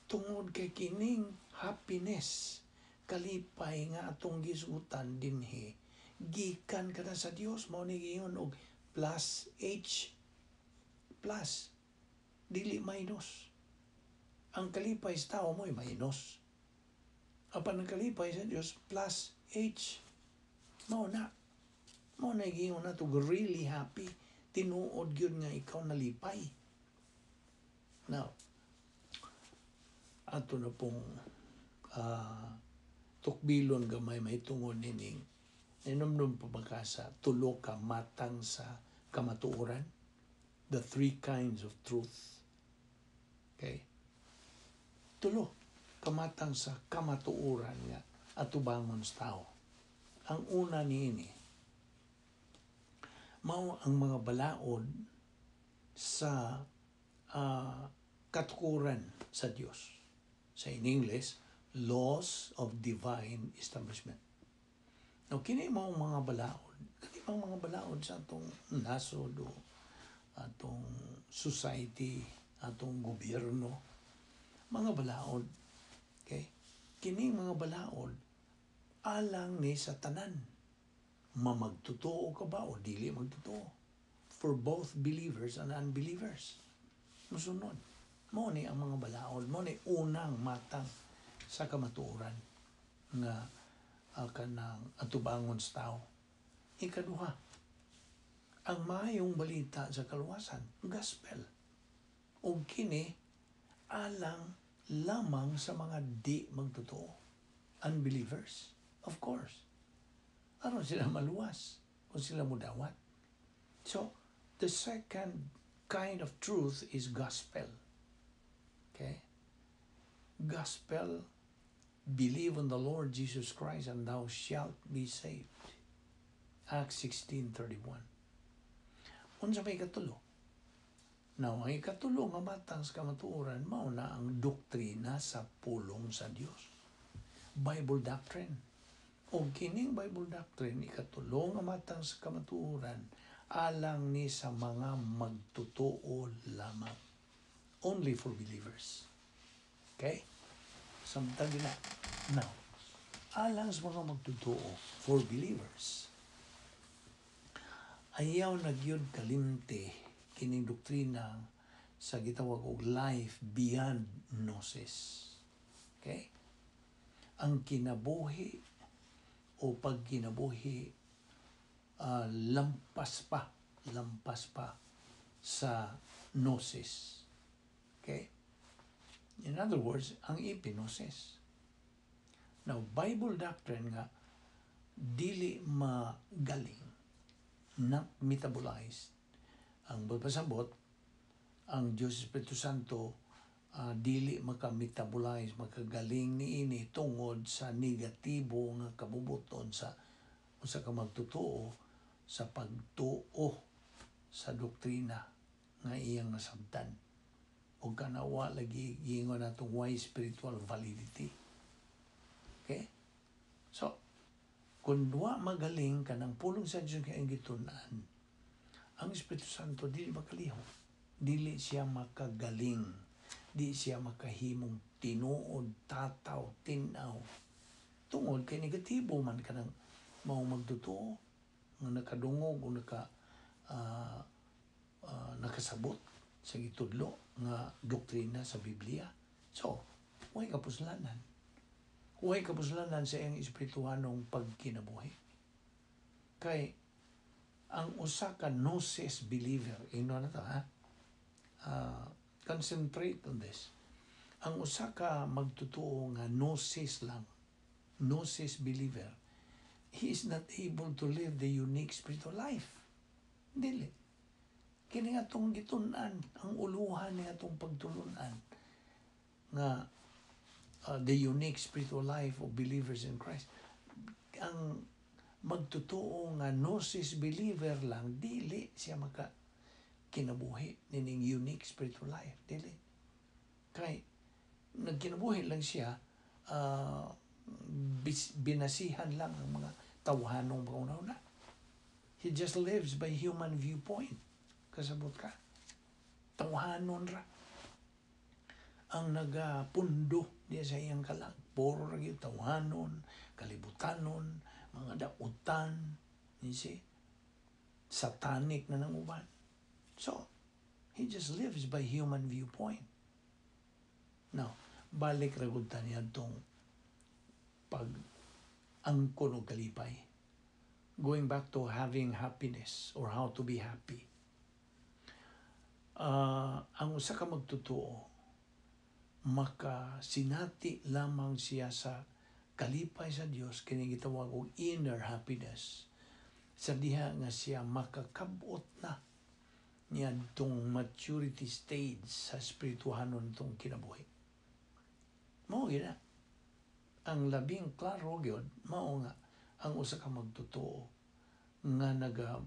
Tungod kay kining happiness, kalipay nga atong gisutan dinhi, gikan ka na sa Dios. Mao ni giingon og plus H, plus, dili minus. Ang kalipay sa tao mo'y minus. Apan ang kalipay sa Dios, plus H. Mao na. Mao na giingon na to really happy. Tinuod gyud nga ikaw nalipay. Now, ato na pong tukbilon gamay mahitungod nining ninomdom pa ba ka sa tulo ka matang sa kamatuoran? The three kinds of truth. Okay? Tulo kamatang sa kamatuoran nga atubangon sa tao. Ang una niini, mao ang mga balaod sa katukuran sa Dios. Sa in English, laws of divine establishment. Now, kini mao mga balaod, kini mga mga balaod sa atong nasod o atong society, atong gobyerno, mga balaod. Okay? Kini mga balaod, alang ni sa tanan. Mamagtotoo ka ba o dili magtotoo? For both believers and unbelievers. Musunod. Mao ni ang mga balaod. Mao ni unang matang sa kamatuoran nga kanang atubangon sa tao. Ikaduha, ang maayong balita sa kaluwasan, gospel. Ug kini alang lamang sa mga di magtotoo. Unbelievers, of course. Aron sila maluwas kung sila mudawat. So, the second kind of truth is gospel. Okay? Gospel, believe on the Lord Jesus Christ and thou shalt be saved. Acts 16:31. Unsa may ikatulo? Now, ang ikatulo nga matang sa kamatuoran, mao na ang doktrina sa pulong sa Dios. Bible doctrine. O kining Bible doctrine, ikatulo nga matang sa kamatuoran, alang ni sa mga magtotoo lamang. Only for believers. Okay? Samtang gina. Now, alang sa mga magtotoo, for believers, ayaw na gyud kalimti kining doktrina sa gitawag og life beyond gnosis. Okay? Ang kinabuhi o pagkinabuhi lampas pa, lampas pa sa gnosis. Okay? In other words, ang epignosis. Now, Bible doctrine nga dili magaling, not metabolized. Ang pasabot, ang Diyos Espiritu Santo dili maka-metabolize, makagaling niini tungod sa negatibo nga kabubuton sa usa ka magtotoo sa pagtuo sa doktrina nga iyang nasabtan. O kanawa lagi giingon natong why spiritual validity. Okay? So, kung wa magaling kanang pulong sa Diyos kay gitun-an, ang Espiritu Santo dili makalihok. Dili siya makagaling. Di siya makahimong tinuod, tataw, tinaw. Tungod kay negatibo man kanang mao magtotoo nga nakadungog o nakasabot sa gitudlo nga doktrina sa Biblia. So, way kapuslanan. Way kapuslanan sa iyang espirituhanong pagkinabuhi. Kay ang usa ka gnosis believer, ino na to ha? Concentrate on this. Ang usa ka magtotoo nga gnosis lang, gnosis believer, he is not able to live the unique spiritual life. Dili. Kini nga atong gitun-an, ang uluhan ni atong pagtulunan nga the unique spiritual life of believers in Christ. Ang magtotoo nga gnosis believer lang, dili siya maka kinabuhi nining unique spiritual life. Dili. Kay nagkinabuhi lang siya, binasihan lang ang mga tawhanong panghuna-huna. He just lives by human viewpoint. Kasabot ka? Tawhanon ra ang nagapundo diya sa iyang kalag. Puro ra gyud tawhanon, kalibutanon, mga dautan, you see? Satanic na nang uban. So, he just lives by human viewpoint. Now, balik ra gud ta niadtong pag angkon og kalipay. Going back to having happiness or how to be happy. Ang usa ka magtotoo, makasinati lamang siya sa kalipay sa Dios, kini gitawag og inner happiness, sa diha nga siya makakabot na niadtong maturity stage sa espirituhanon tong kinabuhi. Mao gyud na. Ang labing klaro gyud mao nga ang usa ka magtotoo nga naga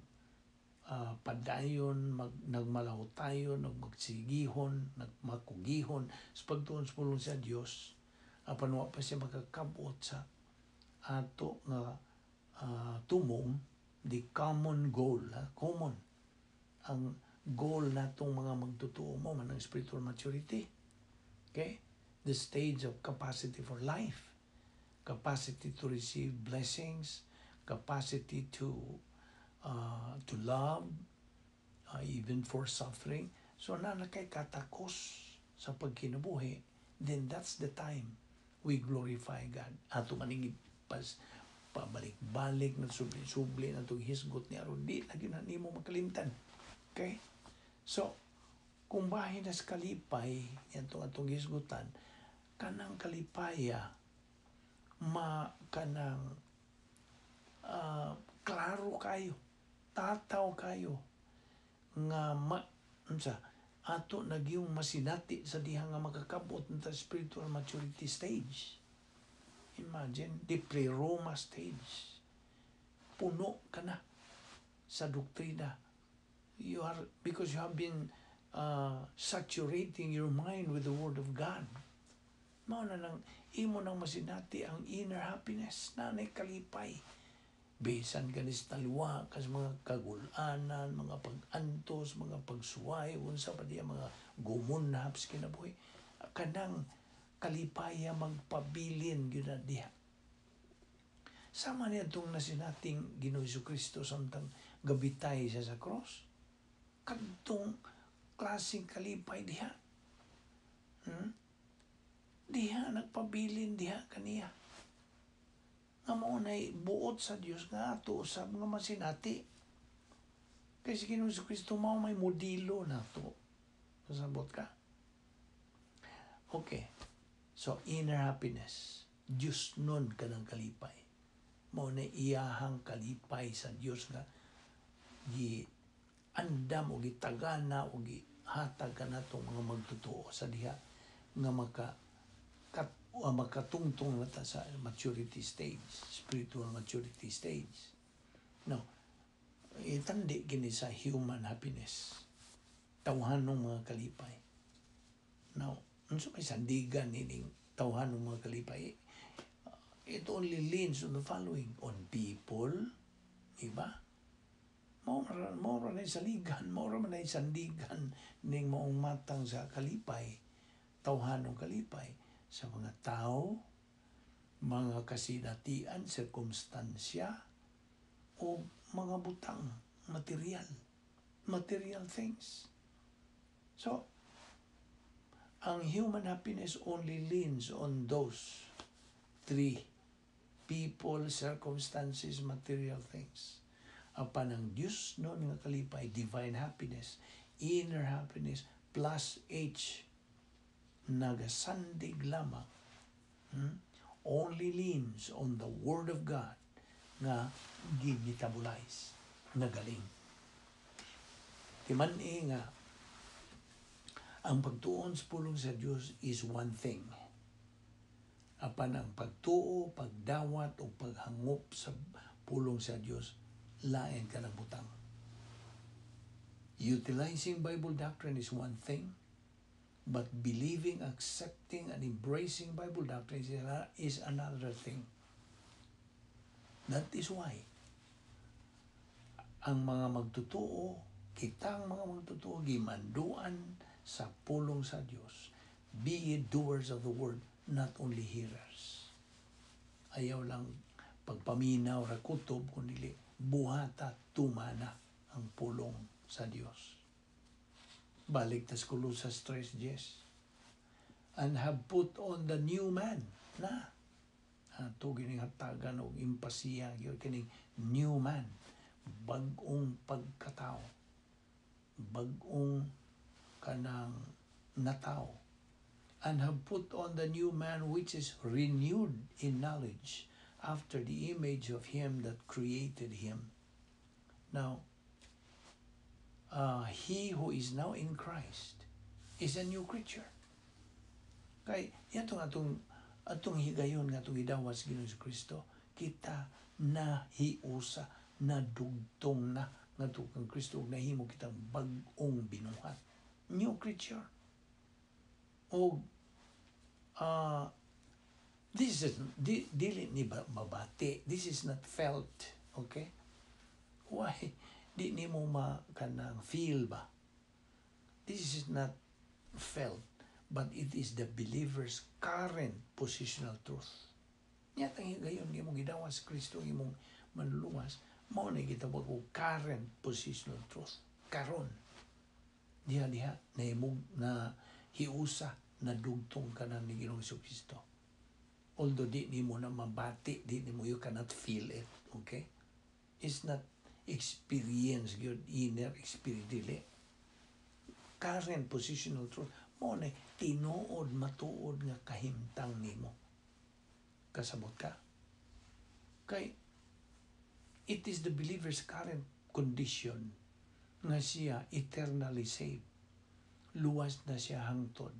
padayon nagmalahutayon, nagmagsigihon, nagmakugihon sa pagtuon sa pulong sa Dios, apan wa pa siya makakabot sa ato nga tumong, the common goal ha? Common ang goal natong mga magtotoo mo man ang spiritual maturity, okay, the stage of capacity for life, capacity to receive blessings, capacity to love, even for suffering. So na kay katakos sa pagkinabuhi, then that's the time we glorify God. Ato maning pas pabalik-balik na subli-subli na itong hisgot ni aron di lagi na nimo makalimtan. Okay? So, kung bahin na sa kalipay, yan itong atong hisgutan, kanang kalipaya, ma kanang klaro kayo, tataw kayo, nga ma, unsa, ato nagyong masinati sa diha nga makakabot ta spiritual maturity stage. Imagine, the pleroma stage. Puno ka na sa doktrina. You are, because you have been saturating your mind with the Word of God. Mao na nang imo nang masinati ang inner happiness, nanay kalipay. Bisan ganis talwa kas mga kagulanan, mga pag-antos, mga pagsuway, unsa pa diya mga gumunhap sa kinabuhi. Kanang kalipaya magpabilin gyud na diha. Sama niya itong nasinating Ginoo Kristo samtang gabitay siya sa cross. Kadtong klaseng kalipay diha. Diha nagpabilin diha kaniya. Nga mao nay buot sa Dios nga ato usab nga masinati. Kay si Ginoong Kristo mao may modelo nato. Kasabot ka? Okay. So, inner happiness. Diyos nun kanang kalipay. Mao na iyahang kalipay sa Dios nga gi andam o gitagana o gihatag kanatong mga magtotoo sa diha nga makatungtong na ta sa maturity stage, spiritual maturity stage. No, itandi kini sa human happiness. Tawhanong mga kalipay. Now, unsa may sandigan nining tawhanong mga kalipay? It only leans on the following: on people, iba? Mao ra na saligan, mao ra man na sandigan ning maong matang sa kalipay, tawhanong kalipay sa mga tao, mga kasinatian, sirkumstansya, o mga butang, material things. So, ang human happiness only leans on those three: people, circumstances, material things. Apan ang Diyos no nga kalipay, divine happiness, inner happiness, plus H, nagasandig lamang, only leans on the Word of God nga gi-metabolize, nagaling. Timan-i nga ang pagtuon sa pulong sa Dios is one thing. Apan ang pagtuo, pagdawat o paghangop sa pulong sa Dios, lain ka ng butang. Utilizing Bible doctrine is one thing, but believing, accepting, and embracing Bible doctrine is another thing. That is why ang mga magtotoo, kitang mga magtotoo, gimanduan sa pulong sa Dios. Be ye doers of the word, not only hearers. Ayaw lang pagpaminaw ra kutob, kundi buhata, tumana ang pulong sa Dios. Balik tas Colosas 3:10. And have put on the new man na. Ato gining hatagan og impasiya gyud kining new man, bag-ong pagkatao, bag-ong kanang natao. And have put on the new man, which is renewed in knowledge after the image of him that created him. Now, he who is now in Christ is a new creature. Kay yatong atong higayon nga atong gidawas Ginoong Kristo, kita nahiusa, nadugtong na ngadto kang Kristo ug nahimo kitang bag-ong binuhat. New creature. Og this is dili ni ba, mabati. This is not felt, okay? Why di nimo ma kanang feel ba? This is not felt, but it is the believer's current positional truth. Nya tang higayon imong gidawas Kristo ang imong manluluwas, mao na gitawag og current positional truth. Karon diha diha nahimog na hiusa, nadugtong ka na ni Ginoong Kristo. Although di nimo na mabati, di nimo, you cannot feel it, okay? It's not experience gyud, inner experience, dili. Current positional truth mo na tinuod, matuod nga kahimtang nimo. Kasabot ka? Kay it is the believer's current condition nga siya eternally saved. Luwas na siya hangtod.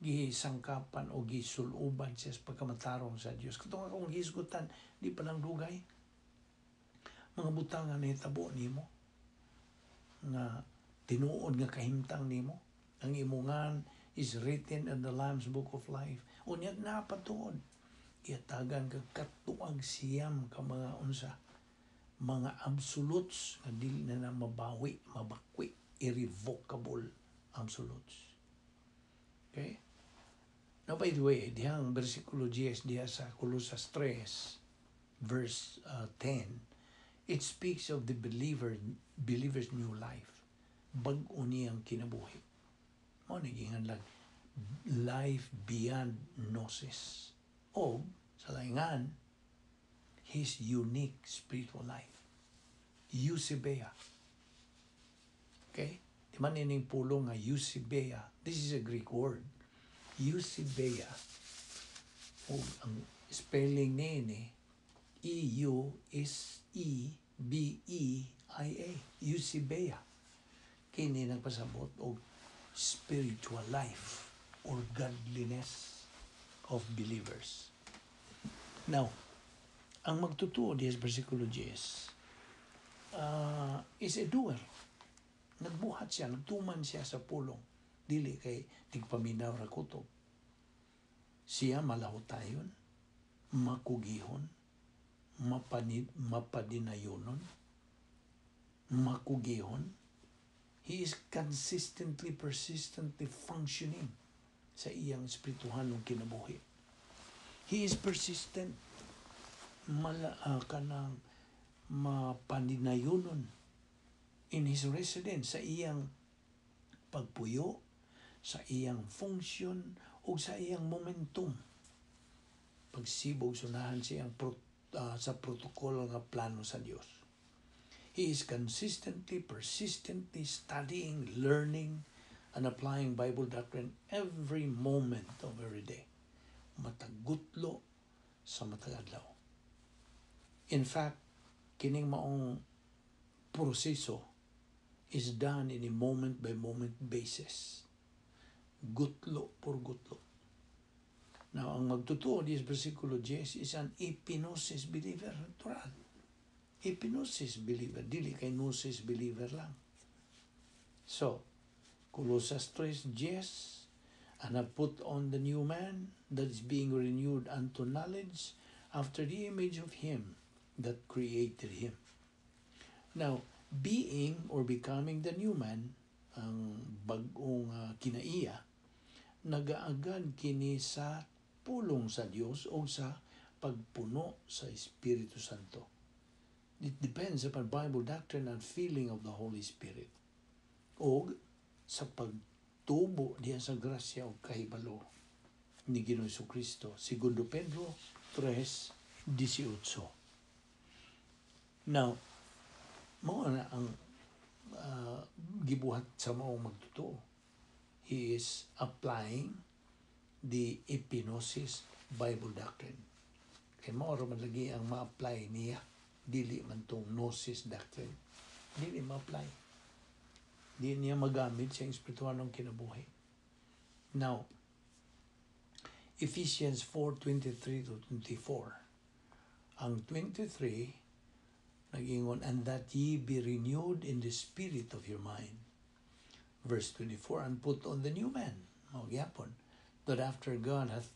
Gisangkapan o gisuluban siya sa pagkamatarong sa Dios. Katong akong gisgutan, di pa lang dugay. Mga butang nga nahitabo nimo nga tinuod nga kahimtang nimo, ang imongan is written in the Lamb's Book of Life. Unya napatuod, iyatagan ka katuag 9 ka mga unsa, mga absolutes nga dili na na mabawi, mabakwi, irrevocable absolutes. Okay? Now, by the way, dihang versikulo 10 diha sa Colosas 3 verse 10, it speaks of the believer's new life. Bag-o niyang kinabuhi. Mao ni lang life beyond gnosis. O sa laingan, his unique spiritual life. Eusebeia. Man ining pulong nga eusebeia. This is a Greek word. Eusebeia. O ang spelling niini, Eusebeia. Eusebeia. Kini nagpasabot og spiritual life or godliness of believers. Now, ang magtotoo diha sa versikulo 10 is a doer. Nagbuhat siya, nagtuman siya sa pulong. Dili kay tigpaminaw ra kutob. Siya malahutayon, makugihon, mapadinayonon, makugihon. He is consistently, persistently functioning sa iyang espirituhanong kinabuhi. He is persistent. Mala, kanang mapaninayonon in his residence, sa iyang pagpuyo, sa iyang function, o sa iyang momentum. Pagsibog sunahan siyang sa protocol nga plano sa Dios. He is consistently, persistently studying, learning, and applying Bible doctrine every moment of every day. Matag gutlo sa matag adlaw. In fact, kining maong proseso is done in a moment by moment basis. Gutlo por gutlo. Now, ang magtotoo diha versikulo 10 is an epignosis believer. Natural. Epignosis believer. Dili kay gnosis believer lang. So, Colosas 3:10, "And have put on the new man that is being renewed unto knowledge after the image of him that created him." Now, being or becoming the new man, ang bag-ong kinaiya, nagaagad kini sa pulong sa Dios o sa pagpuno sa Espiritu Santo. It depends upon Bible doctrine and filling of the Holy Spirit. O sa pagtubo diha sa grasya o kahibalo ni Ginoong Kristo. Segundo Pedro 3:18. Now, mao na ang gibuhat sa maong magtotoo. He is applying the epignosis Bible doctrine. Kay mao ra man lagi ang ma-apply niya. Dili man tong gnosis doctrine. Dili ma-apply. Di niya magamit sa espiritualong kinabuhi. Now, Ephesians 4:23 to 24. Ang 23, nag-ingon, "And that ye be renewed in the spirit of your mind." Verse 24, "And put on the new man," mao gyapon, "that after God hath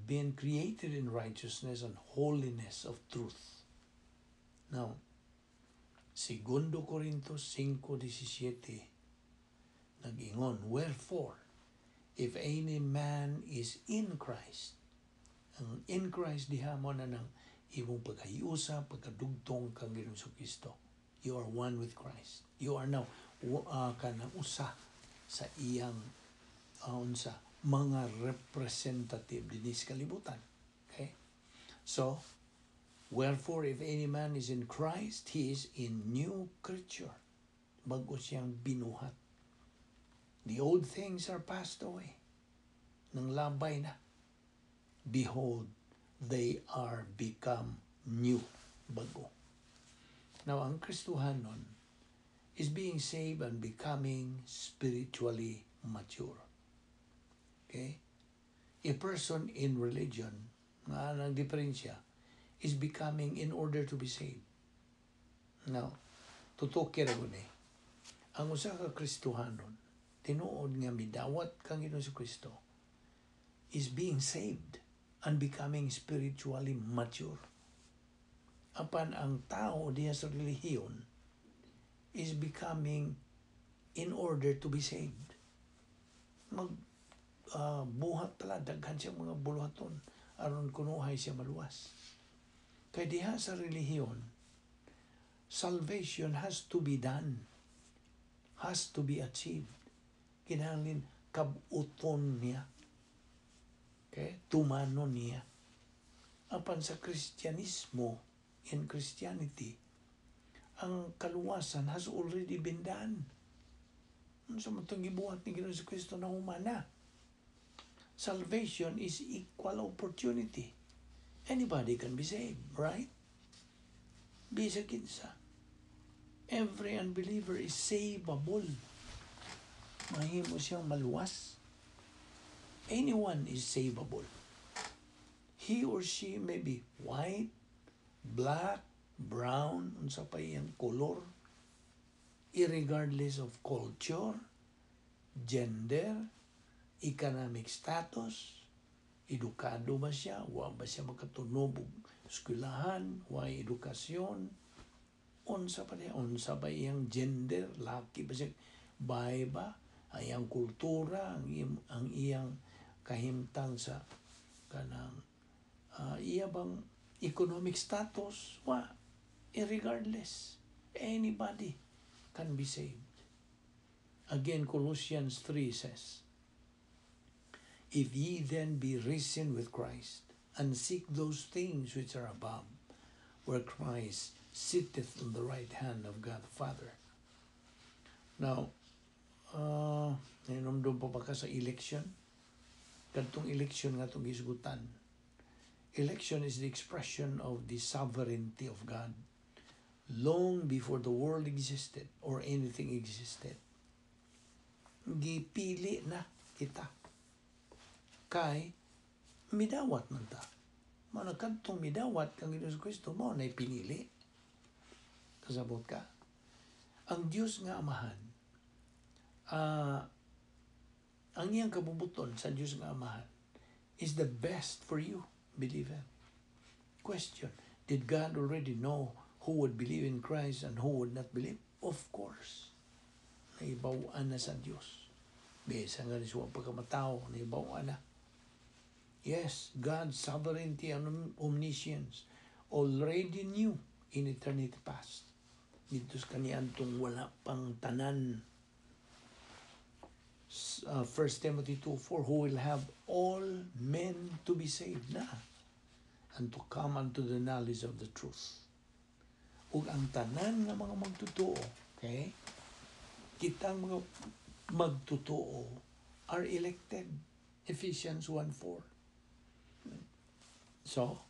been created in righteousness and holiness of truth." Now, Segundo Corintios 5:17, nag-ingon, "Wherefore, if any man is in Christ," ang in Christ diha mao na nang imong pagkahiusa, pagkadugtong kang Ginoong Kristo. You are one with Christ. You are now kanang usa sa iyang unsa mga representative dinhi sa kalibutan. Okay? So, "Wherefore, if any man is in Christ, he is a new creature." Bago siyang binuhat. "The old things are passed away." Nang labay na. "Behold, they are become new." Bago. Now, ang Kristohanon is being saved and becoming spiritually mature. Okay? A person in religion, nga ang diferensya, is becoming in order to be saved. Now, tutok ra gud ni. Ang usa ka Kristohanon, tinuod nga midawat kang Ginoong Kristo, is being saved and becoming spiritually mature. Apan ang tao diha sa relihiyon is becoming in order to be saved. Mag buhat pala, daghan siya mga buluhaton aron kunuhay siya maluwas. Kay diha sa relihiyon, salvation has to be done, has to be achieved. Kinahanglan kabuton niya. Okay? Tumanon niya. Apan sa Kristyanismo, in Christianity, ang kaluwasan has already been done. Unsa man itong gibuhat ni Ginoong Kristo na humana? Salvation is equal opportunity. Anybody can be saved, right? Bisag kinsa. Every unbeliever is savable. Mahimo siyang maluwas. Anyone is savable. He or she may be white, black, brown, unsa pa iyang kolor, irregardless of culture, gender, economic status, edukado ba siya, wa ba siya makatunob og eskwelahan, wa edukasyon, unsa pa niya, unsa ba iyang gender, laki ba siya, babae ba, ang iyang kultura, ang iyang kahimtang sa kanang iya bang economic status, wa, irregardless, anybody can be saved. Again, Colossians 3 says, "If ye then be risen with Christ, and seek those things which are above, where Christ sitteth on the right hand of God the Father." Now, nahinumdum pa ba ka sa election? Kadtong election nga itong gisgutan. Election is the expression of the sovereignty of God long before the world existed or anything existed. Gipili na kita. Kay midawat man ta. Mao na kadtong midawat kang Ginoong Kristo mao na pinili. Kasabot ka? Ang Dios nga Amahan, ang iyang kabubuton sa Dios nga Amahan is the best for you, believer. Question, did God already know who would believe in Christ and who would not believe? Of course. Nahibaw-an na sa Dios. Bisan nga ni siya pagkamatawo, nahibaw-an na. Yes, God's sovereignty and omniscience already knew in eternity past. Dito sa kaniadtong wala pang tanan. 1 Timothy 2:4, who will have all men to be saved na and to come unto the knowledge of the truth. Ug ang tanan nga mga magtotoo, okay? Kitang mga magtotoo are elected. Ephesians 1:4. So,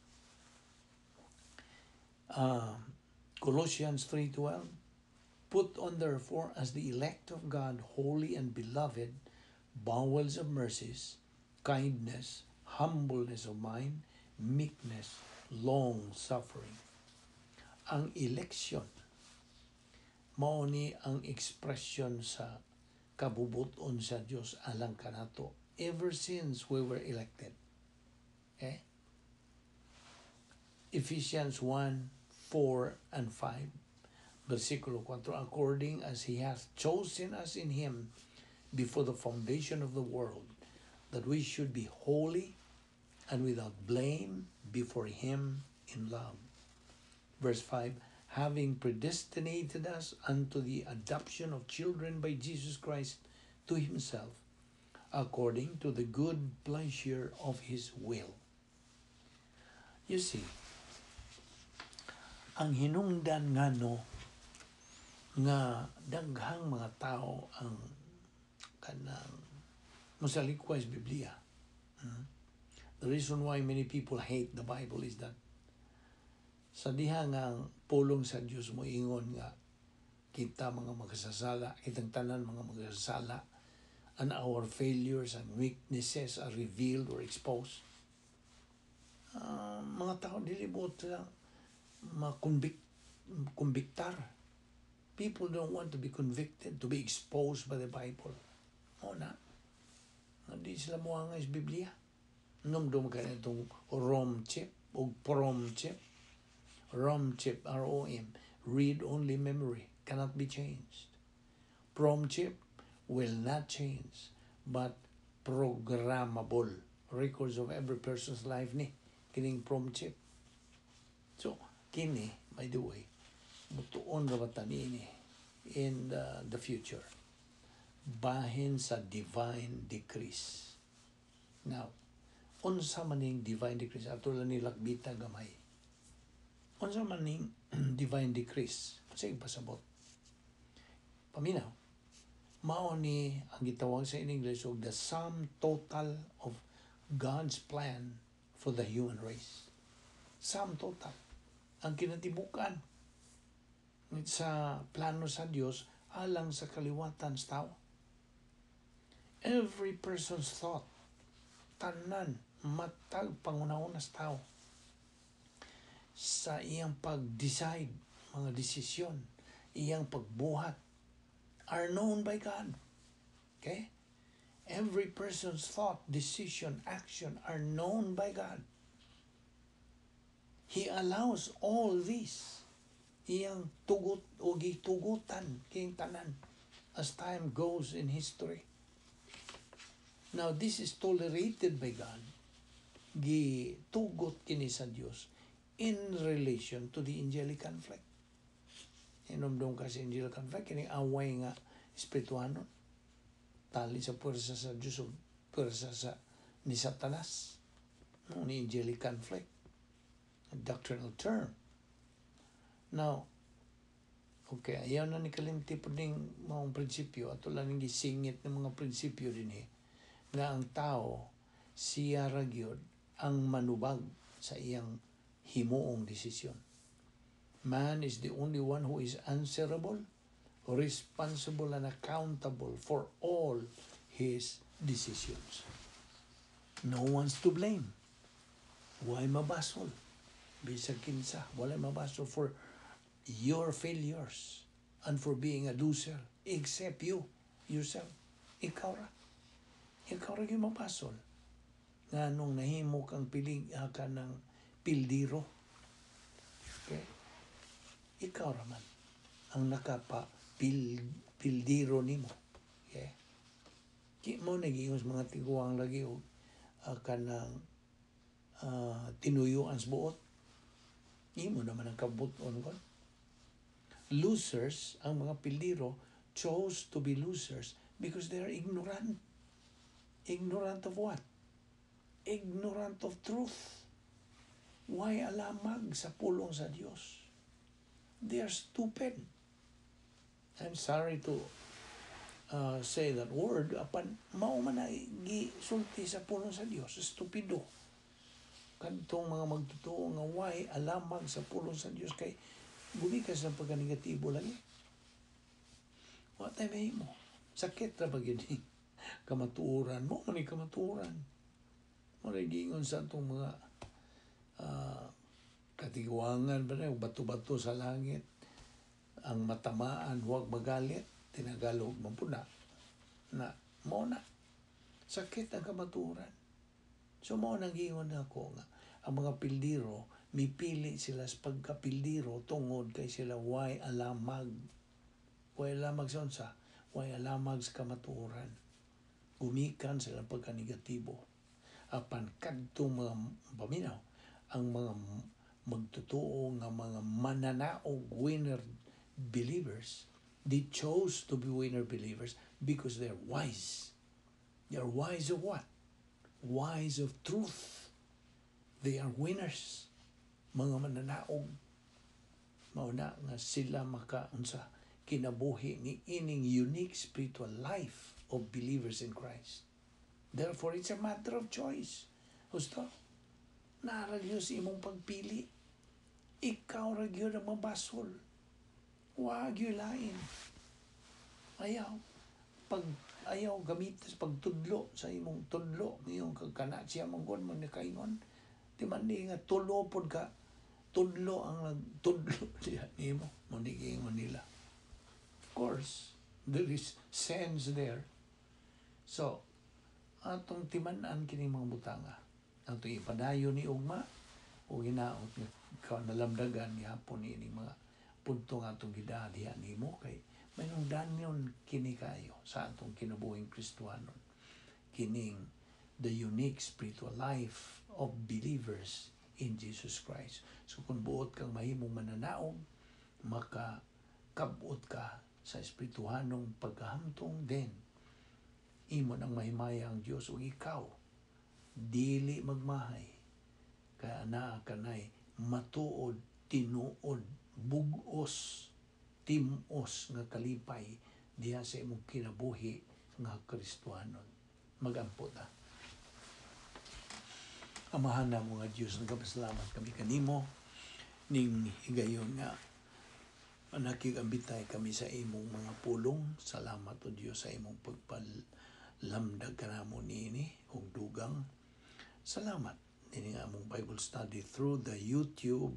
Colossians 3:12, "Put on therefore as the elect of God, holy and beloved, bowels of mercies, kindness, humbleness of mind, meekness, long suffering." Ang election, mao ni ang expression sa kabubuton sa Dios alang kanato ever since we were elected. Okay? Ephesians 1, 4, and 5. Versikulo 4, "According as He hath chosen us in Him before the foundation of the world, that we should be holy and without blame before Him in love." Verse 5, "Having predestinated us unto the adoption of children by Jesus Christ to Himself, according to the good pleasure of His will." You see, ang hinungdan ngano nga daghang mga tao ang kanang mosalikway sa Biblia. The reason why many people hate the Bible is that sa diha nga ang pulong sa Dios mo ingon nga kita mga makasasala, kitang tanan mga makasasala, and our failures and weaknesses are revealed or exposed. Mga tao dili buot sila ma-convict, convictar. People don't want to be convicted, to be exposed by the Bible. O na. Hindi sila muangay sa Biblia. Hinumdum ka na itong ROM chip o PROM chip. ROM chip, ROM, read only memory, cannot be changed. PROM chip will not change, but programmable. Records of every person's life ni kining PROM chip. So, kini, by the way, mutuon ra ba niini in the future bahin sa divine decrees. Now, unsa man ning divine decrees? Ato lang ni lakbita gamay. Unsa man ning divine decrees? Sige, pasabot. Paminaw. Mao ni ang gitawag sa in English og the sum total of God's plan for the human race. Sum total. Ang kinatibukan sa plano sa Dios alang sa kaliwatan sa tao. Every person's thought, tanan, matag panghunahuna sa tao, sa iyang pag-decide, mga desisyon, iyang pagbuhat, are known by God. Okay? Every person's thought, decision, action are known by God. He allows all this. Iyang tugot o gitugutan kining tanan as time goes in history. Now, this is tolerated by God. Gitugot kini sa Dios in relation to the angelic conflict. Hinumdum ka sa angelic conflict, kini away nga espirituhanon. Tali sa puwersa sa Diyos o puwersa sa ni Satanas. No, ni angelic conflict. A doctrinal term. Now, okay, ayaw na ni kalimti po ning mga prinsipyo, ato lang ning gisingit ng mga prinsipyo din eh, nga ang tao, siya ra gyud ang manubag sa iyang himuong desisyon. Man is the only one who is answerable, responsible, and accountable for all his decisions. No one's to blame. Why mabasol? Bisag kinsa, wala mabasol for your failures and for being a loser except you, yourself. Ikaw ra. Ikaw ra yung mabasol. Nga nung nahimo kang piling ka ng pildiro. Okay? Ikaw ra man ang nakapa pildiro nimo. Okay? Di mo nagiingon sa mga tiguang lagi og kanang tinuyuan sa buot. Imo naman ang kabuton kon. Losers, ang mga pildiro, chose to be losers because they are ignorant. Ignorant of what? Ignorant of truth. Why alamag sa pulong sa Dios? They are stupid. I'm sorry to say that word, apan mao man na gisulti sa pulong sa Dios, estupido. Kadtong mga magtotoo nga why alamag sa pulong sa Dios kay gumikas sa pagkanegatibo lagi. Wa tay mahimo. Sakit ra ba gyud ni kamatuoran mo man ni kamatuoran. Mo ra giingon sa atong mga katiguangan ba na, bato-bato sa langit. Ang matamaan, huwag magalit. Tinagalog man po na. Na, mo na. Sakit ang kamatuoran. So mo nang giingon ako nga ang mga pildiro mipili sila sa pagkapildiro tungod kay sila way alamag. Way alamag sa unsa? Way alamag sa kamatuoran. Gumikan sila pagkanegatibo. Apan kadtong mga paminaw, ang mga magtotoo nga mga mananaog winner believers, they chose to be winner believers because they're wise. They're wise of what? Wise of truth. They are winners. Mga mananaog. Mao na nga sila makaunsa kinabuhi ni ining unique spiritual life of believers in Christ. Therefore, it's a matter of choice. Husto? Naa ra gyud sa imong pagpili. Ikaw ra gyud ang mabasol. Wa gyud lain. Ayaw. Pag ayaw gamit sa pagtudlo sa imong tudlo ngayong kag kana siya manggod man nakaingon di man di nga tulo pod ka tudlo ang nagtudlo diha nimo mo ni giingon nila. Of course, there is sense there. So atong timan-an kining mga butanga, atong ipadayon ni ugma o ginaot nga ikaw nalamdagan gihapon ni ining mga punto nga atong gidaa diha nimo kay mayroong danyon kini kayo sa atong kinabuhing Kristohanon, kining the unique spiritual life of believers in Jesus Christ. So kung buot kang mahimong mananaog, maka kabot ka sa espirituhanong pagkahamtong din, imo nang mahimaya ang Dios ug ikaw dili magmahay kaya naa kanay matuod, tinuod, bugos, timos nga kalipay. diha sa imong kinabuhi nga Kristohanon. Magampo ta. Amahan namo nga Dios, nagapasalamat kami kanimo ning higayon nga nakigambitay kami sa imong mga pulong. Salamat, O Dios, sa imong pagpalamdag kanamo niini ug dugang. Salamat niini nga among Bible study through the YouTube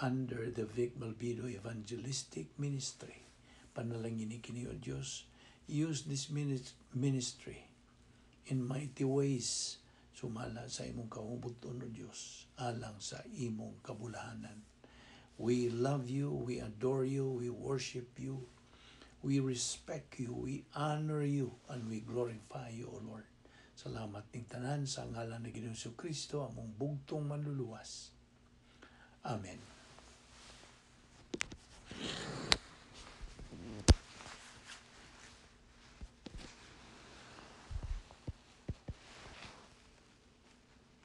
under the Vic Malvido Evangelistic Ministry. Panalangin kini, O Dios. Use this ministry in mighty ways sumala sa imong kabubut-on, O Dios, alang sa imong kabulahanan. We love you, we adore you, we worship you, we respect you, we honor you, and we glorify you, O Lord. Salamat ning tanan sa ngalan ni Ginoong Kristo, among bugtong manluluwas. Amen.